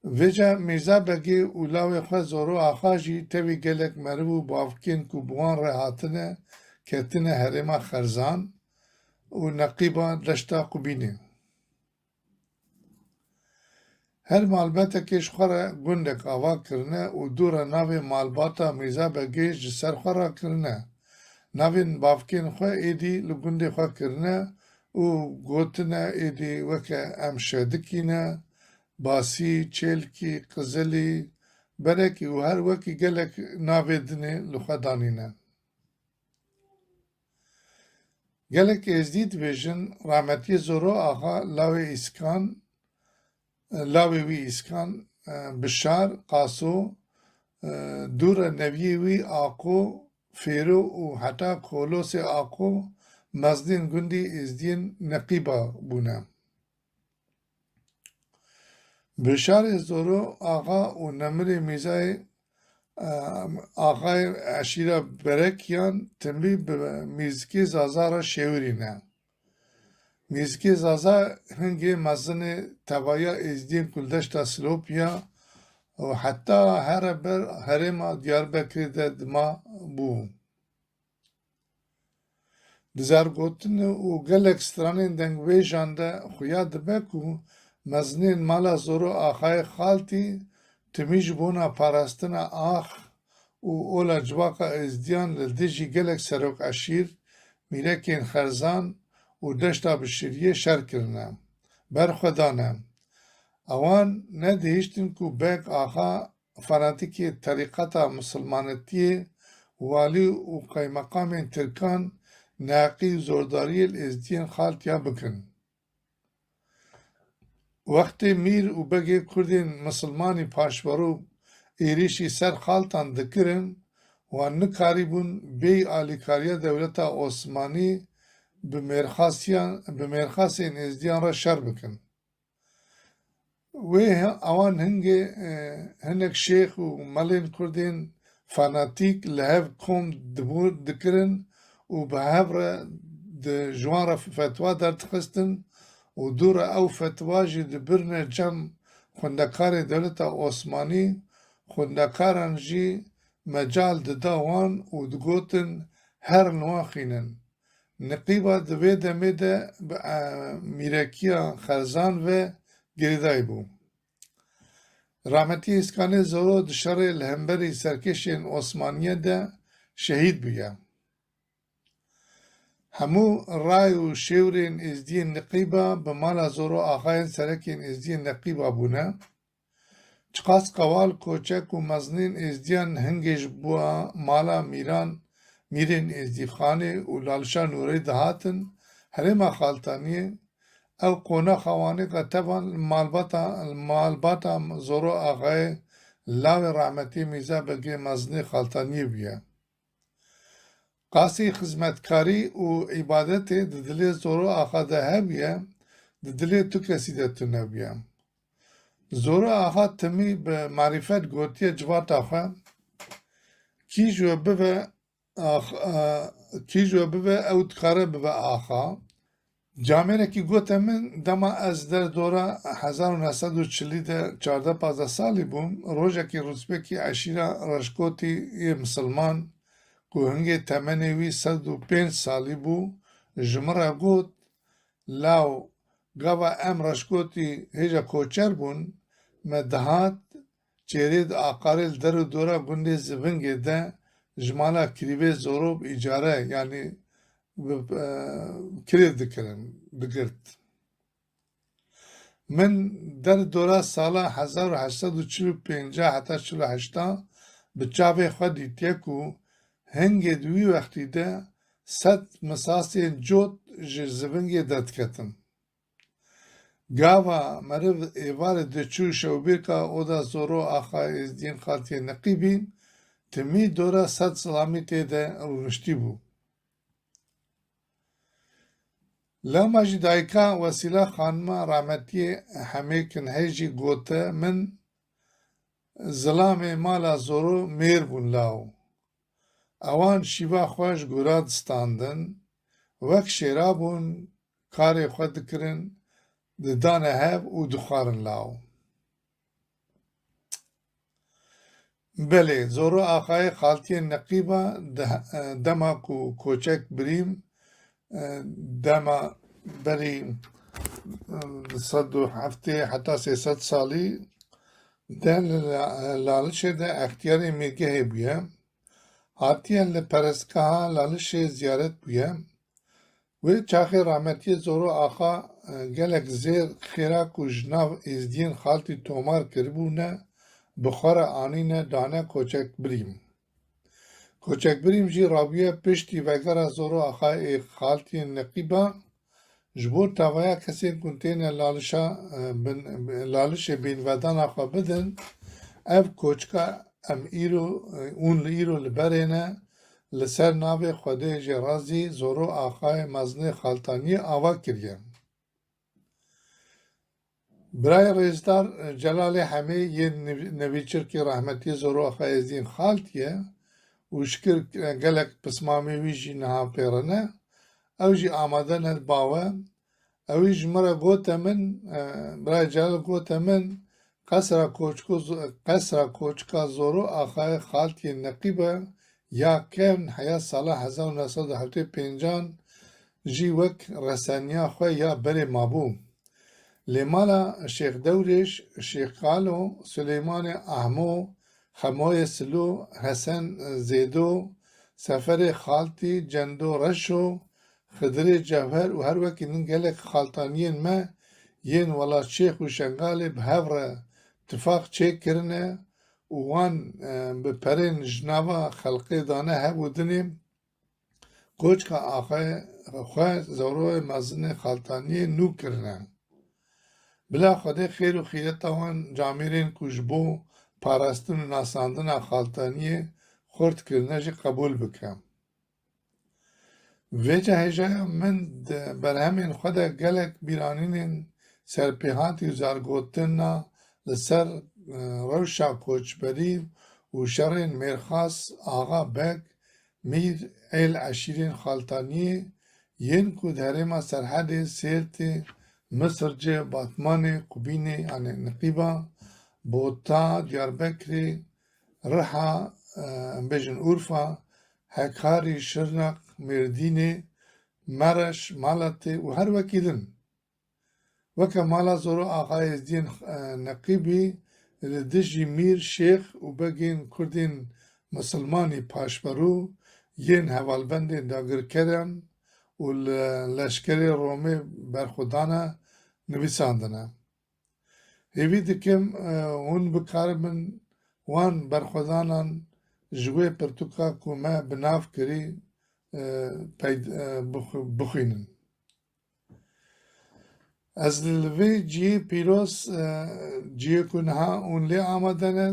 Vêca Mîrza Begê û lawê xwe Zoro Axa jî tevî gelek meriv û bavkên ku bi wan re hatine, ketine herêma Xerzan û neqîba deşta Qubînê. Her malbetekê ji xwe re gundek ava kirine û dû re navê malbata Mîrza Begê ji ser xwe rakirine. Navên bavkên xwe êdî li gundê xwe kirine û gotine êdî weke em Şedikî ne, Basî, Çêlkî, Qizilî, Berekî û her wekî gelek navê dinê li xwe danîne. Gelek Êzdî dibêjin, rahmetiyê Zoro Axa lawê Îskan, lawê wî Îskan, e, Bişar, Qaso, e, dû re neviyê wî Aqo, Fêro û heta Kolosê Aqo mezinên gundî Êzdiyên Neqîba bûne. Bişarê Zoro Axa û Nemirê Mîzayê, e, Axayê eşîra Berekiyan timî bi mîzikê Zaza re şêwirî ne. Mîzikê Zaza hingê mezinê tevaya Êzdiyên Kuldeşta Silopya û heta here ber herêma Diyarbekirê de dima bû. Di zargotin û gelek stranên dengbêjan de xuya dibe ku mezinên mala Zoro Axayê Xaltî timî ji bona parastina ax û ola civaka Êzdiyan li dijî gelek serok eşîr, mîrekên Xerzan û Deşta Bişiriyê şer kirine, ber xwe dane. Ewan nedihiştin ku Beg Axa fanatîkê terîqeta misilmanetiyê, walî û qeymeqamên tirkan neheqî û zordariyê li êzdiyên Xaltiya bikin. Wextê mîr û begê kurdên misilmanî paşverû êrîşî ser Xaltan dikirin, wan nikarîbûn bêyî alîkariya dewleta Osmanî bi mêrxasiyan, bi mêrxasên êzdiyan re şer bikin. Wê he-, ewan hingê, e, hinek şêx û melên kurdên fanatîk li hev kom dibû-, dikirin û bi hev re di, ji wan re fetwa derdixistin û dû re ew fetwa jî dibirine cem xwendekarê dewleta Osmanî, xwendekaran jî mecal dida wan û digotin, herin wan xînin. Niqîba di vê demê de bi, e, mîrekiya Xerzan ve girêdayî bû. Rahmetî Îskanê Zoro di şerê li hemberî serkêşên Osmaniyê de şehîd bûye. Hemû ray û şêwrên êzdiyên Niqîba bi mala Zoro Axayên serekên êzdiyên Neqîba bûne. Çiqas qewal koçek û mezinên êzdiyan hingê ji bo mala mîran, mîrên êzdîxanê û Lalişa Nûrê dihatin, herêma Xaltaniyê, ew qonaxa Wanê qe tevan li malbata, li malbata Zoro Axayê lawê rehmetî Mîza Begê Mezinê Xaltaniyê bûye. Qasî xizmetkarî û îbadetê di dilê Zoro Axa de hebûye, di dilê tu kesî de tune bûye. Zoro Axa timî bi marîfet gotiye civata xwe, kî ji we bibe ax-, a, kî ji we bibe ew dikare bibe axa. Camêrekî gote min, dema ez der dora hezar û neh sed û çilî de çardeh pazdeh salî bûm, rojekî rûspêkî eşîra Reşkotî yê misilman ku hingê temenê wî sed û pênc salî bû, ji min re got, Law, gava em Reşkotî hêja koçer bûn, me dihat çêrê diaqarê li der û dora gundê Zivingê de ji mala kirîvê Zoro bi îcare, yanî bi, e, kirêv dikirin, digirt. Min der dora sala hezar û heşt sed û çil û pênc heta çil û heşt bi çavê xwe dîtiye ku hingê di wî wextî de sed misasên cot ji Zivingê derdiketin. Gava meriv êvarê diçû şewbêrka oda Zoro Axa Êzdiyên Xaltiyê Neqîbî, timî dora sed zilamî tê de rûniştî bû. Lewma jî dayika Wesîla Xanima rahmetiyê Hemê Kinhê jî gote min, zilamê mala Zoro mêr bûn law. Ewan şîva xwe ji gora distandin, wek şêra bûn, karê xwe dikirin, didane hev û dixwarin law. Belê, Zoro Axayê Xaltiyên Neqîba di he-, dema ku Koçek Birîm, e, dema berî, e, du sed û heftê heta sê sed salî de li La-, Lalişê de extiyarê mîrgehê bûye. Hatiye li perestgeha Lalişê ziyaret bûye. Wê çaxê rahmetiyê Zoro Axa, e, gelek zêr xêra ku ji nav êzdiyên xaltî tomar kiribûne, bi xwe re anîne dane Koçek Birîm. Koçek Birîm jî rabûye piştî vegera Zoro Axa ê Xaltiyên Neqîba, ji bo tavaya kesên ku têne Lalişa, e, bin, Lalişê bînvedana xwe bidin, ev koçka em îro, e, hûn li îro li berê ne, li ser navê Xwedê jê razî Zoro Axayê Mezinê Xaltaniyê ava kiriye. Birayê rêzdar Celalê Hemê yên nivî-, nevîçirkî rahmetî Zoro Axa Êzdîn Xaltiyê û şikir gelek pismamê wî jî niha pê re ne. Ew jî amade ne li ba we. Ewî ji min re gote min, e, birayê Celal gote min, Qesra Koçko-, Qesra Koçka Zoro Axayê Xaltiyê Neqîbe ya kevn heya sala hezar û neh sed û heftê û pêncan jî wek reseniya xwe ya berê mabû. Lê mala Şêx Dewrêş, Şêx Kalo, Silêmanê Ahmo, Xemoyê Silo, Hesen Zêdo, Seferê Xaltî, Cendo Reşo, Xidirê Cewher û her wekî din gelek xaltaniyên me yên Welatçêx û Şengalê bi hev re tifaq çêkirine û wan, e, bi perên ji nava xelqê dane hev û dinê koçka axayê xwe Zoroyê Mezinê Xaltaniyê nû kirine. Bila Xwedê xêr û xîreta wan camêrên ku ji bo parastin û nasandina Xaltaniyê xurt kirine jî qebûl bike. Vêca hêjaya min di berhemên xwe de gelek bîranînên serpêhatî û zargotina li ser, e, rewşa koçberî û şerên Mêrxas Axa Beg, Mîr êl eşîrên Xaltaniyê yên ku di herêma Serhedê, Sêrtê, Misircê, Batmanê, Qubînê, yanî Niqîba, Bota, Diyarbekirê, Riha, e, em bêjin Urfa, Hekarî, Şirneq, Mêrdînê, Mereş, Malatê û her wekî din. Weke mala Zoro Axayê Êzdiyên, e, Neqîbî li dijî mîr, şêx û begên kurdên misilmanî paşverû yên hevalbendên dagirkeran û li leşkerê Romê berxwedana nivîsandine. Hêvî dikim, e, hûn bikaribin wan berxwedanan ji wê pirtûka ku me bi nav kirî, e, pey-, e, bixw-, bixwînin. Ez li vê cihê pîroz, e, cihê ku niha hûn lê amade ne,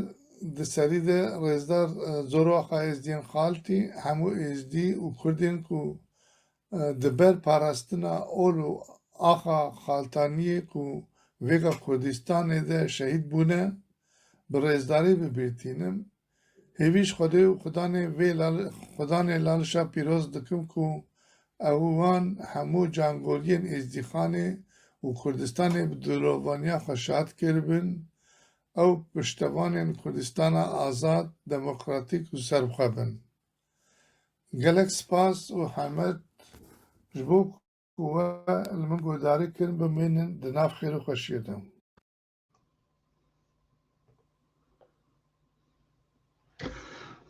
di serî de rêzdar, e, Zoro Axa Êzdiyên Xaltî, hemû Êzdî û Kurdên ku, e, di ber parastina ol û axa Xaltaniyê ku vêga Kurdistanê de şehîd bûne, bi rêzdarî bi bîr tînim. Hêvî ji Xwedê û Xudanê vê lal-, Xudanê Lalişa pîroz dikim ku ew wan hemû cangoriyên Êzdîxanê û Kurdistanê bi dilovaniya xwe şad kiribin, ew piştevanên Kurdistana azad, demokratîk û serbixwe bin. Gelek spas û hemed ji bo ku we li min guhdarî kirin, bimînin di nav xêr û xweşiyê de.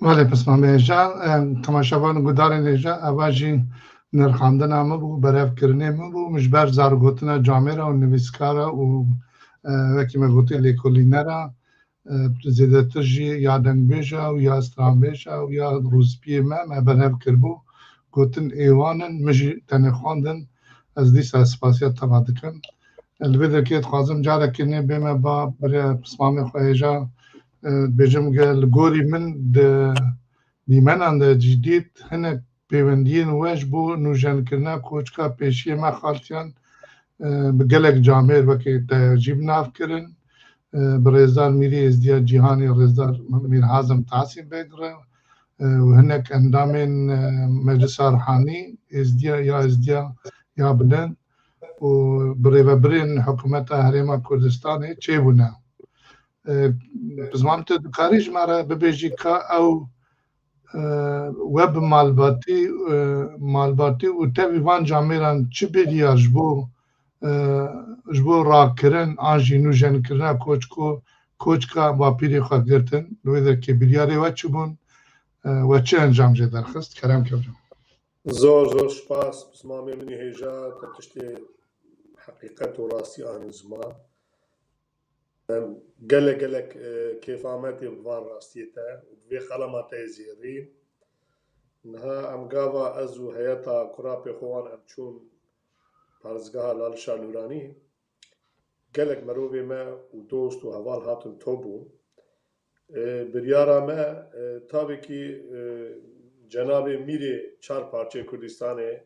Belê, pismamê hêja, em, temaşevan û guhdarên hêja, eva jî nirxandina min bû, berhevkirinê min bû. Min ji ber zargotina camêra û nivîskara û, e, wekî me gotî lêkolînera, e, zêdetir jî ya dengbêja û ya stranbêja û ya rûspiyê me, me berhev kiribû. Gotin ê wan in, min jî tenê xwendin. Ez dîsa spasiya te va dikim. Li vê derkê dixwazim carekê nê bême ba birê pismamê xwe hêja, e, bêjim ge li gorî min di dîmenan de cîdît hinek pêwendiyên we ji bo nûjenkirina koçka pêşiyê me xaltiyan, e, bi gelek camêr wekî te jî bi nav kirin, e, bi rêzdar Mîrê Êzdiya Cîhanê, rêzdar Mîr Hazim Tahsîn Beg re, e, û hinek endamên, e, Meclisa Ruhanî, Êzdiya, ya Êzdiya ya Bilind û bi rêvebirên hikûmeta Herêma Kurdistanê çêbûne. E, Pismam, tu dikarî ji me re bibêjî ka ew, e, we bi malbatî, e, malbatî û tevî van camêran çi biryar ji bo, e, ji bo rakirin an jî nûjenkirina koçko-, koçka bapîrê xwe girtin? Li wê derkê biryarê we çi bûn? E, we çi encam jê derxist? Kerem ke hocam. Zor, zor spas, pismamê min ê hêja, te tiştê heqîqet û rastî anî ziman. Em, gelek, gelek, e, kêfa me tê bi van rastiyê te û bi vê xelema te yê zêrîn. Niha em gava ez û heyeta kurapê xwe wan em çûn parêzgeha Lalişa Nûranî. Gelek mirovê me û dost û heval hatin top bûn. E, biryara me, e, tabî kî, e, cenabê mîrê çar parçeyê Kurdistanê,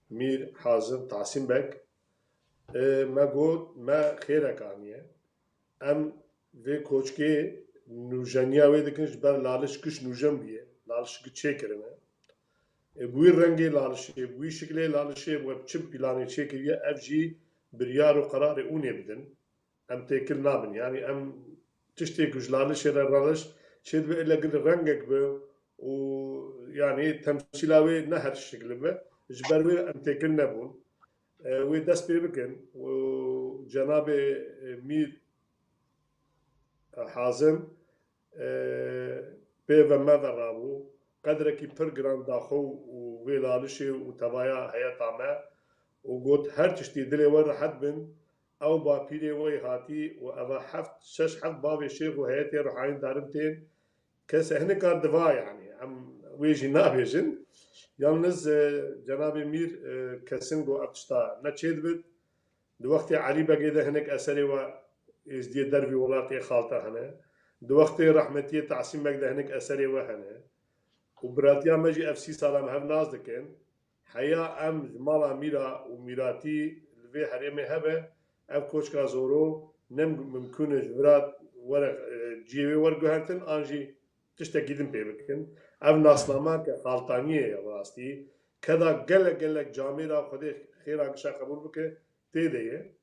Mîr Hazim Tahsîn Beg, e, me got, me xêrek aniye. Em vê koçkê nûjeniya wê dikin, ji ber Laliş giş nûjen bûye, Laliş giş çêkirine. E, bi wî rengê Lalişê, bi wî şiklê Lalişê, bi çi planê çêkiriye, ev jî biryar û qerarê ûnê bidin. Em têkil nabin. Yanî em tiştê ku ji Lalişê re Laliş çêdibe, ille gil rengek be û, yanî, temsîla wê ne her şikli be. Ji ber wê em têkil nebûn. E, wê dest pê bikin û cenabê, e, Mîr, e, Hazim, e, pê ve me ve rabû. Qedrekî pir giran da xwe û vê Lalişê û tevaya heyeta me û got, her tiştî dilê we rehet bin, ew bapîrê we hatî û eva heft, şeş heft bavê şêx û heyetê ruhanî darim tên, kes hinek a diva, yanî, em wê jî nabêjin. Yalniz, e, cenabê Mîr, e, kesin got ev tişta neçêdibit. Di wextê Elî Begê de hinek eserê we êzdiyê dervî welatê xalta hene. Di wextê rehmetiyê Tahsîn Beg de hinek eserê we hene. Û biratiya me jî ev sî sala em hev nas dikin. Heya em ji mala mîra û mîratî li vê herêmê hebe, ev koçka Zoro ne mimkûn e ji vira were, e, cihê wê werguhertin an jî tiştekî din pê bikin. Ev nasnameke xaltaniyê ye bi rastî. Keda gelek gelek camêra Xwedê xêra gişa qebûl bike tê de ye.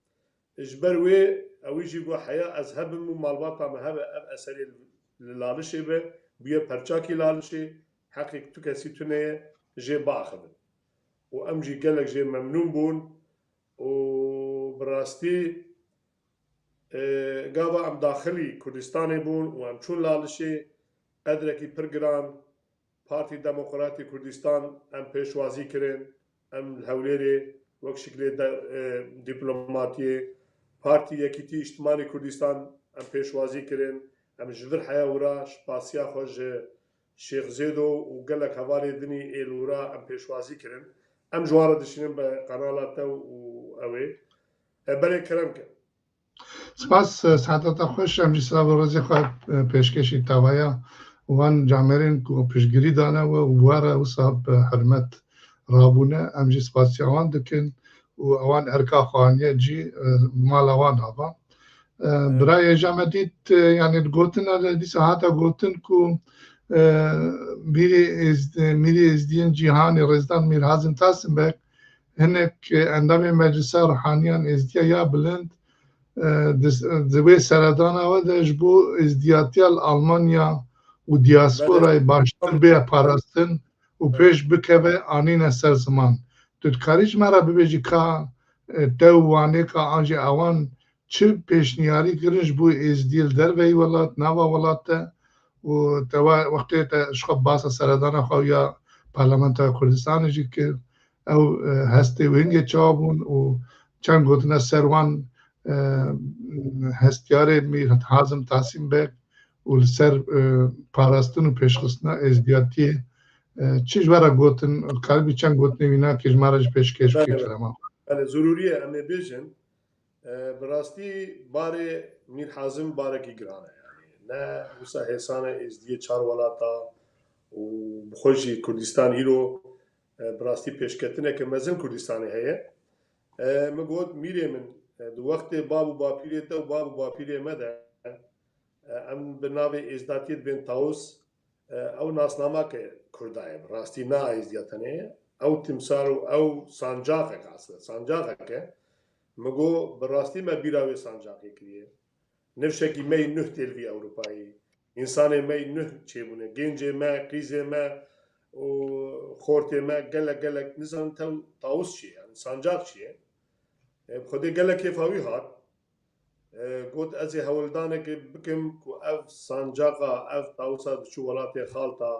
Ji ber wê ewî jî got, heya ez hebim û malbata me hebe, ev eserê li Lalişê be, bûye perçakî Lalişê, heqê tu kesî tune ye, jê biaxivin. Û em jî gelek jê memnûn bûn û bi rastî, e, gava em daxilî Kurdistanê bûn û em çûn Lalişê, qedrekî pir giran, Partî Demokratî Kurdistan em pêşwazî kirin, em li Hewlêrê wek şiklê de, e, dîplomatiyê, Partî Yekîtî Îştimanî Kurdistan em pêşwazî kirin, em ji vir heya wira spasiya xwe ji Şêx Zêdo û gelek hevalê dinî ê li wira em pêşwazî kirin. Em ji wan re dişînin bi qenala te û ew ê. E, belê kerem ke. Spas, e, saeta te xweş. Em jî silav û rêzê xwe, e, pêşkêşî tevaya wan camêrên ku piştgirî dane we û we re wisa bi hurmet rabûne. Em jî spasiya wan dikin û ewan erka xwe aniye cî, e, mala wan ava. E, birayê Hêja me dît, e, yanî gotin e, dîsa hate gotin ku, e, mîrê Êz-, mîrê Êzdiyên Cîhanê Rêzdar Mîr Hazim Tasim Beg hinek endamê Meclisa Ruhaniyan Êzdiya ya Bilind, e, di, di wê seredana we de ji bo êzdiyatiya li Almanya û diasporayê baştir bê parastin û pêş bikeve anîne ser ziman. Tu dikarî ji me re bibêjî ka, e, te û Wanê ka an jî ewan çi pêşniyarî kirin ji bo êzdiyê li derveyî welat, nava welat de û te we-, wextê te ji xwe basa seredana xwe ya Parlamentoya Kurdistanê jî kir, ew, e, hestê wê hingê çawa bûn û çend gotina ser wan, e, hestiyarê Mîr Hazim Tasîm Beg û li ser, e, parastin û pêşxistina êzdiyatiyê, e, çi ji we re gotin, karibî çend gotinê wî nakê ji me re jî pêşkêş bikî. Belê, belê. Kerema. Belê, zerûrî ye em ê bêjin. E, bi rastî barê Mîr Hazim barekî giran e. Yanî ne wisa hêsan e êzdiyê çar welata û bi xwe jî Kurdistan îro, e, bi rastî pêşketineke mezin Kurdistanê heye. E, min got, mîrê min, e, di wextê bab û bapîrê te û bab û bapîrê me de, e, em bi navê êzdatiyê dibên Tawus, e, ew nasnamake Kurda ye, bi rastî ne êzdiya tenê ye. Ew timsar û ew sancaxek aslında, sancaxek e. Min got, bi rastî me bîra wê sancaxê kiriye. Nifşekî me yî nuh têl vî Ewropayî. Însanê me yî nuh çêbûne. Gencê me, qîzê me û xortê me gelek, gelek nizanin tew-, Tawus çi ye, yanî sancax çi ye. E, bi Xwedê gelek kêfa wî hat. E, got, ez ê hewldanekê bikim ku ev sancaqa, ev Tawusa diçû welatê xalta,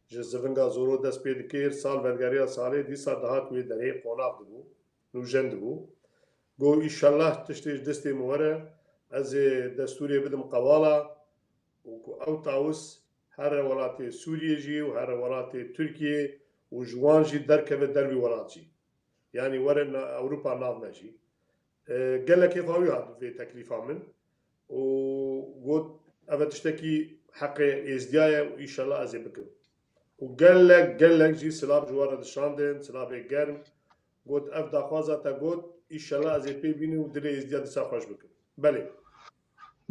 ji zivinga Zoro dest pê dikir, sal vergeriya salê dîsa dihat wê derê qonax dibû, nûjen dibû. Got, îşellah tiştê ji destê min were, ez ê destûrê bidim qewala û ku ew Tawus here welatê Sûriyê jî û here welatê Tirkiyê û ji wan jî derkeve dervî welat jî. Yanî were na-, Ewropa nav me jî. E, gelek kêfa wî hat vê teklîfa min û got, ev e tiştekî heqê êzdiya ye û îşellah ez ê bikim. Û gelek, gelek jî silav ji we re dişandin, silavê germ. Got, ev daxwaza te got, îşellah ez ê pê bînim û dilê êzdiya dîsa xweş bikim. Belê.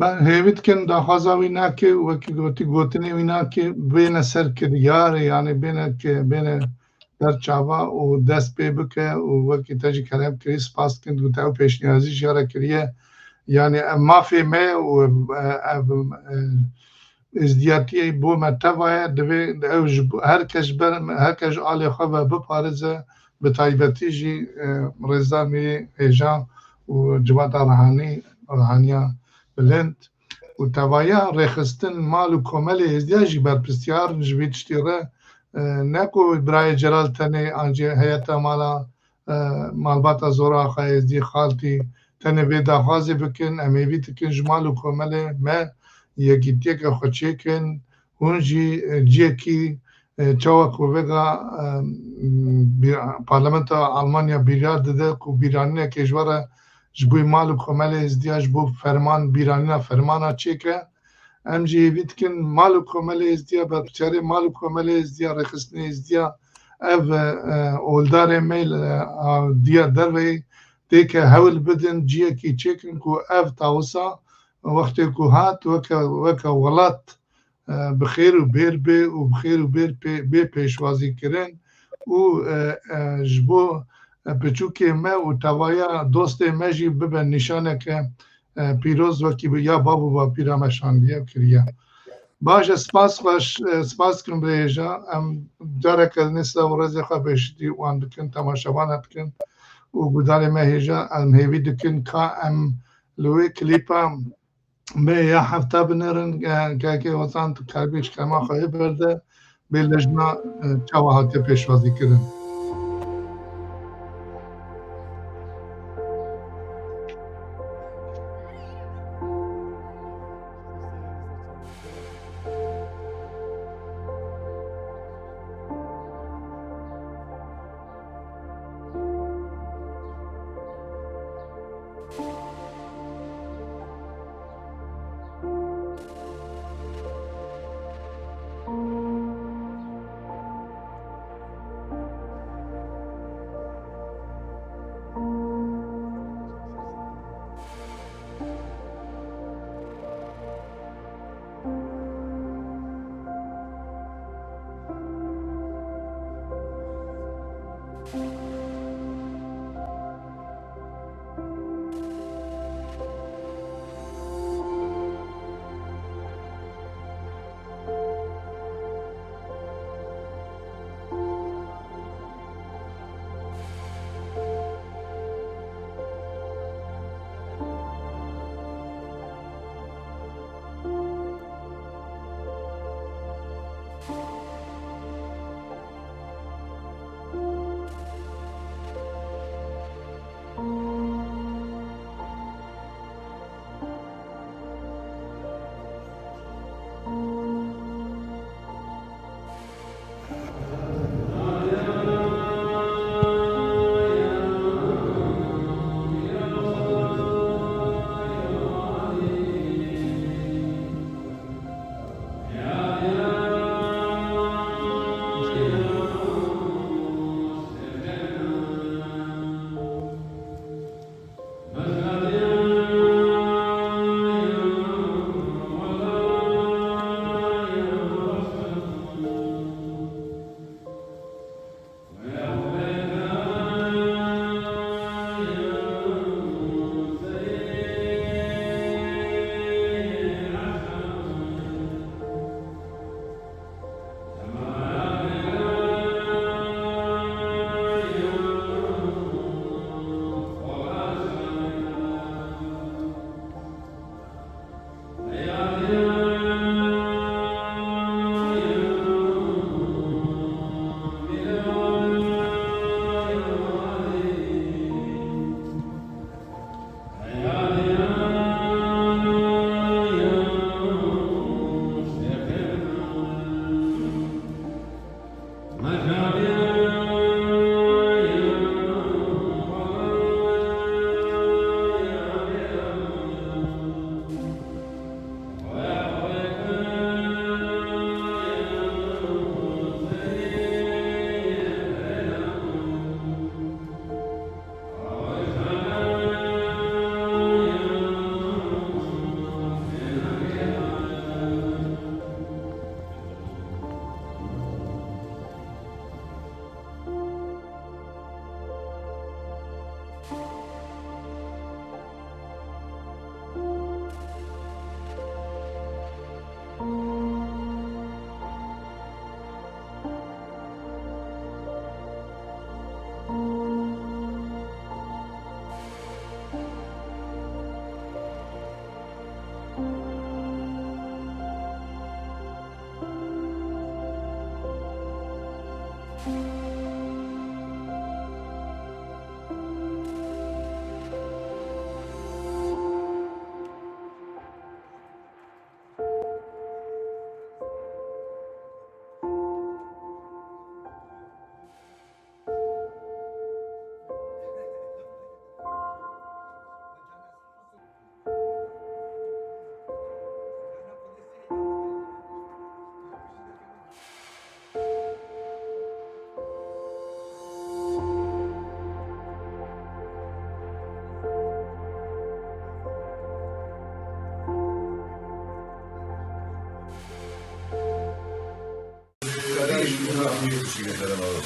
Ben hêvî dikin daxwaza wî nake, wekî gotî gotinê wî nake, bêne ser kiryarê, yanî bêne ke-, bêne ber çava û dest pê bike û wekî te jî kerem kirî, spas dikin, got ew pêşniyazî jî re kiriye. Yanî ev mafê me ye û, e, ev, e, êzdiyatiyê bo me teva ye, divê ew ji bo, her kes ji ber, her kes ji alê xwe ve biparêze, bi taybetî jî, e, Rêzdar Mîrê Hêja û Civata Rihanî, Rihaniya Bilind û tevaya rêxistin mal û komelê êzdiya jî berpirsiyar in ji vî tiştî re, e, ne ku birayê Celal tenê an jî heyeta mala, e, malbata Zora Axa Êzdî Xaltî tenê vê daxwazê bikin, em hêvî dikin ji mal û komelê me yekîtiyeke xwe çêkin, hûn jî, e, ciyekî, e, çawa ku vêga, e, bî-, Parlamentoya Almanya biryar dide ku bîranînekê ji we re ji bo mal û komelê êzdiya ji bo ferman, bîranîna fermana çêke. Em jî hêvî dikin mal û komelê êzdiya, berpirsiyarê mal û komelê êzdiya, rêxistinê êzdiya, ev, e, oldarê me li, e, a, diya derveyî têke hewl bidin, ciyekî çêkin ku ev Tawusa wextê ku hat weke, weke welat, e, bi xêr û bêr bê û bi xêr û bêr pê-, bê pêşwazîkirin û, e, e, ji bo, e, piçûkê me û tevaya dostê me jî bibe nîşaneke, e, pîroz wekî bi-, ya bav û bapîra me şandiye û kiriye. Baş e, spas xweş, e, spas dikim birê hêja. Em careke din ê silav û rêzê xwe pêşî wan dikin, temaşevana dikin û gudarê me hêja em hêvî dikin ka em li wê klîpa me ya hefta binêrin, e, kekê Hozan tu karibî ji kema xwe berde, bê lejna, e, çawa hatiye pêşwazî kirin.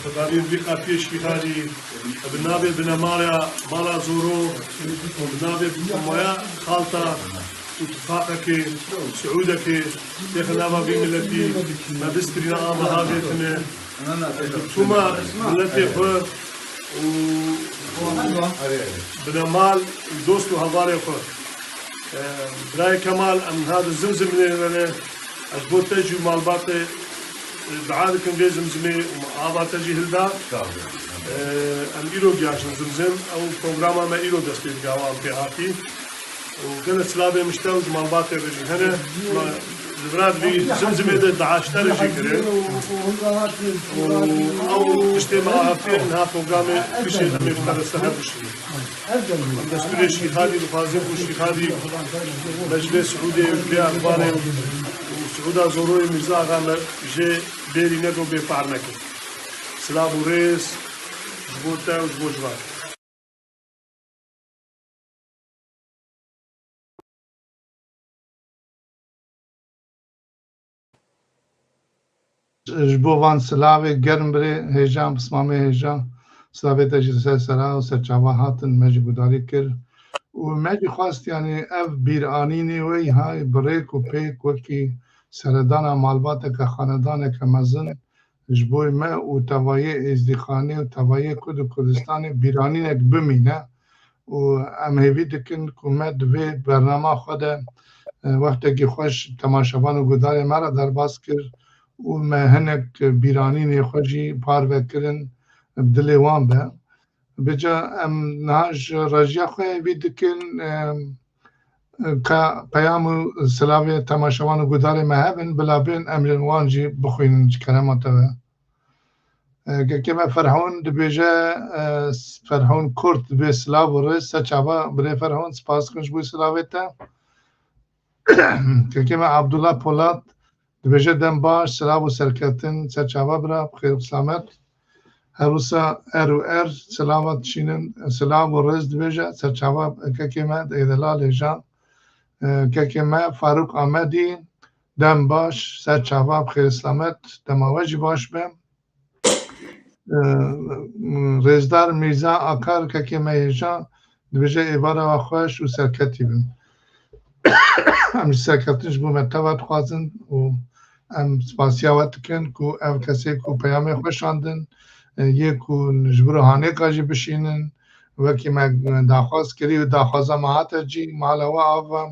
Xwedanî vî qatiyê şîxarî, bi navê binemala mala Zoro, bi navê maya xalta û tifaqekê, siûdekê, têxe nava vî miletî, me bistirîne a meha vê tine. Tûma miletê xwe û binemal û dost û hevalê xwe. Birayê Kemal, em niha di Zimzimê ne. Ez bo te jî û malbatê dua dikim vê Zimzimê û ava te jî hilda. Em îro giyaşin Zimzim. Ew programa me îro dest pê dike, awa em pê hatî. Û gelek silavê min ji te û ji malbatê re jî hene. Me li vir vî Zimzimê de dua ji te re jî kirin. Û ew tiştê me aheftiye, niha programê pişê em ê bi te re seher bişînin. Em destûrê şîxadî dixwazin ku şîxadî me ji vê Siûdê û ji vê Ervanê û Siûda Zoroyê Mîrza Axa me jê bêrî neke û bêpar neke. Silav û rêz ji bo te û ji bo ciwan. Ji bo van silavê germ birê hêja, pismamê hêja, silavê te jî ser sera û ser çava hatin, me jî gudarî kir. Û me jî xwest, yanî ev bîranînê wê hay bi rêk û pêk wekî seredana malbateke, xanedaneke mezin ji bo me û tevayê Êzdîxanê û tevayê Kurd û Kurdistanê bîranînek bimîne. Û em hêvî dikin ku me di vê bernama xwe de, e, wextekî xweş temaşevan û gudarê me re derbas kir û me hinek bîranînê xwe jî parve kirin, bi dilê wan be. Vêca em niha ji rejiya xwe hêvî dikin, e, ka peyam û silavê temaşevan û gudarê me hebin, bila bên em li wan jî bixwînin ji kerema te ve. E, kekê me Ferhûn dibêje, e, Ferhûn Kurt dibê silav û rê, ser çava birê Ferhûn, spas dikim ji bo silavê te. Kekê me Abdullah Polat dibêje dem baş, silav û serkeftin, ser çava bira, bi xêr û silamet. Her wisa er û er, silavat dişînin, silav û rêz dibêje, ser çava kekê me, ê delal hêja. E, kekê me Faruk Amedî, dem baş, ser çava, bi xêr û silamet, dema we jî baş be. E, Rêzdar Mîrza Akar, kekê me hêja, dibêje êvara we xweş û serketî bin. Em ji serkeftin ji bo me teva dixwazin û em spasiya we dikin ku ev kesê ku peyamê xwe şandin, e, yê ku ji vir û hanêka jî bişînin, wekî me daxwaz kirî û daxwaza me hate cî, mala we ava,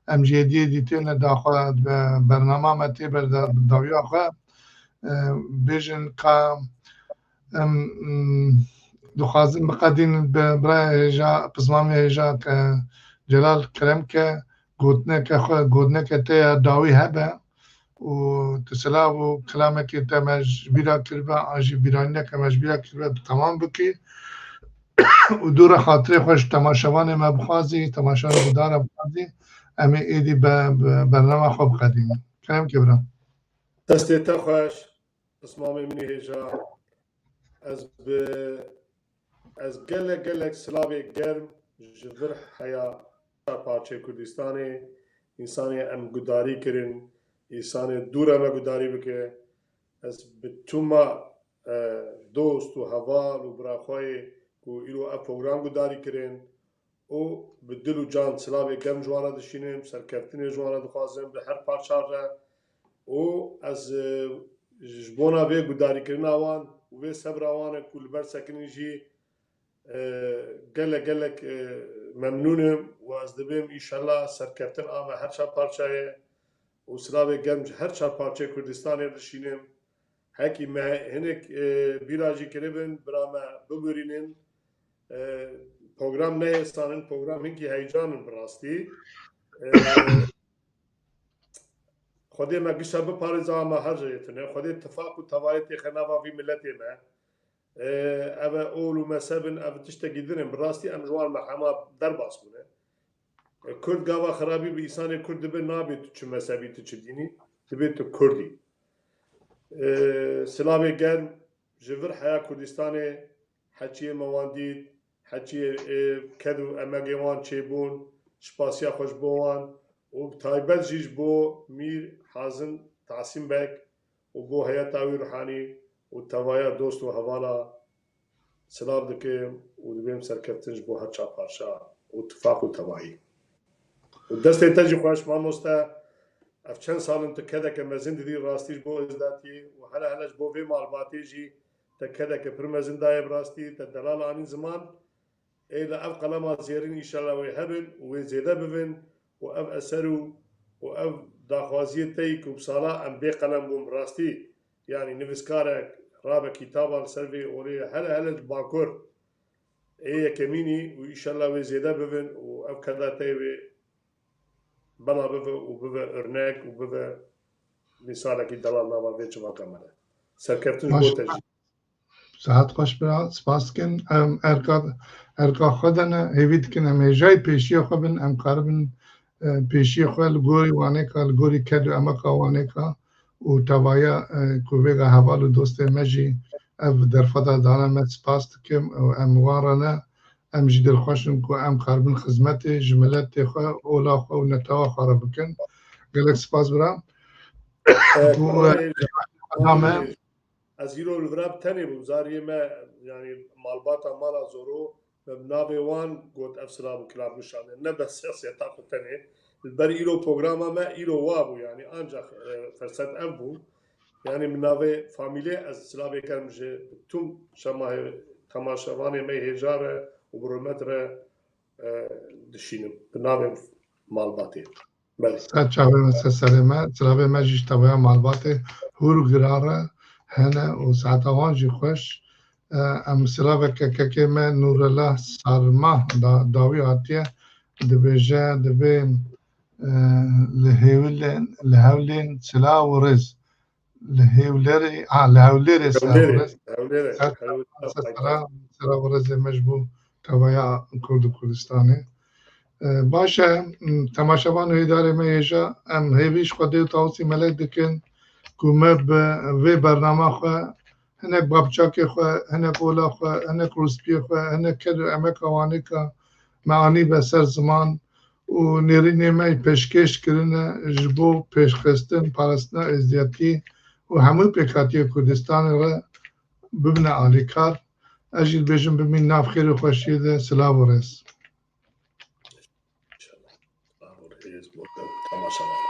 em jî êdî êdî têne daxwa-, be-, bernama me tê ber da-, dawiya xwe, e, bêjin ka em, mm, dixwazin biqedînin bi birayê hêja, pismamê hêja ke Celal kerem ke, gotineke xwe, gotineke te ya dawî hebe û tu silav û kilamekê te me ji bîra kiribe, an jî bîranîneke me ji bîra kiribe, tu temam bikî û dû re xatirê xwe ji temaşevanê me bixwazî, temaşevanê guhdarê bixwazî, em ê êdî be, be, bernama xwe biqedînin. Kerem ke bira. Destê te xweş, pismamê min ê hêja. Ez bi, ez gelek, gelek silavê germ ji vir heya parçeyê Kurdistanê, însanê em gudarî kirin, însanê dû re me gudarî bike. Ez bi tûma, e, dost û heval û biraxweyê ku îro ev program gudarî kirin, û bi dil û can silavê germ ji wan re dişînim, serkeftinê ji wan re dixwazim, bi her parça re. Û ez, e, ji bona vê gudarîkirina wan û vê sebra wan e ku li ber sekinî jî, e, gelek, gelek, e, memnûn im û ez dibêm, înşellah, serkeftin a me her çar parçayê û silavê germ ji her çar parçeyê Kurdistanê dişînim. Hekî me hinek, e, bîra jî kiribin, bira me bibûrînin. E, program ne hêsan in, program hinkî heyecan in bi rastî. E, Xwedê me gişa biparêze, ama her jayê tune. Xwedê tifaq û tevayê têxe nava vî miletê me. E, ev e ol û mezheb in, ev tiştekî din in. Bi rastî em ji wan me hema derbas bûne. E, Kurd gava xirabî bi însanê Kurd dibe, nabê tu çi mezhebî, tu çi dînî, dibe tu Kurd î. E, silavê germ ji vir heya Kurdistanê, heçiyê me wan dît, heçiyê, e, ked û emegê wan çêbûn, spasiya xwe ji bo wan û bi taybet jî ji bo Mîr Hazim Tahsîn Beg û bo heyeta wî ruhanî û tevaya dost û hevala silav dikim û dibêm serkeftin ji bo her çar parça û tifaq û tevayî. Û destê te jî xweş mamoste, ev çend sal in tu kedeke mezin didî rastî ji bo êzdatiyê û hele hele ji bo vê malbatê jî te kedeke pir mezin daye bi rastî, te delal anî ziman. Ê li ev qelema zêrîn înşallah wê hebin û wê zêde bibin û ev eser û û ev daxwaziyê te yî ku bi sala em bê qelem bûn bi rastî, yanî nivîskarek rabe kîtaba li ser vê olê hele hele li Bakur ê yekemînî û înşallah wê zêde bibin û ev keda te yê wê bela bibe û bibe örnek û bibe mîsalekî delal nava vê civaka me de. Serkeftin ji bo te jî. Saet xweş bira, spas dikin. Em erka, erka xwe de ne, hêvî dikin em hêjayî pêşiya xwe bin, em karibin, e, pêşiya xwe li gorî wanêka, li gorî ked û emeka wanêka û tevaya, e, ku vêga heval û dostê me jî ev derfeta dane me spas dikim û em wan re ne, em jî dilxweş in ku em karibin xizmetê ji miletê xwe, ola xwe û netewa xwe re bikin. Gelek spas bira. E, Bû, e, me. Ez îro li vira bi tenê bûm. Zariyê me, yanî malbata mala Zoro, me bi navê wan got ev silav û kilav nişane. Ne bes şexsiyeta xwe tenê. Li ber îro programa me îro wa bû, yanî ancak, e, ferset ev bû. Yanî min navê famîlê ez silavê kerim ji tüm şemahê temaşevanê me hêja re û bi rûmet re, e, dişînim. Bi navê malbatê. Belê. Ser çavê me, ser serê me, silavê me jî ji tevaya malbatê hûr û gira re hene û saeta wan jî xweş. E, em silaveke kekê me Nûrela Sarma da, dawî hatiye, dibêje, dibê, e, li Hêwilên, li Hewlên silav û rêz. Li Hewlêrê, ha, li Hewlêrê silav û rêz. Hewlêrê, Hewlêrê, Hewlêrê. Sera, sera û rêzê me ji bo tevaya Kurd û Kurdistanê. E, baş e, m, temaşevan û hêdarê me hêja, em hêvî ji Xwedê û Tawusî Melek dikin ku me bi vê bernama xwe hinek babçakê xwe, hinek ola xwe, hinek rûspiyê xwe, hinek ked û emeka wanêka me anîbe ser ziman û nêrînê me yê pêşkêş kirine ji bo pêşxistin, parastina êzdiyatî û hemû pêkhatiyê Kurdistanê re bibine alîkar. Ez jî dibêjim bimîn nav xêr û xweşiyê de, silav û rêz. Temaşevan.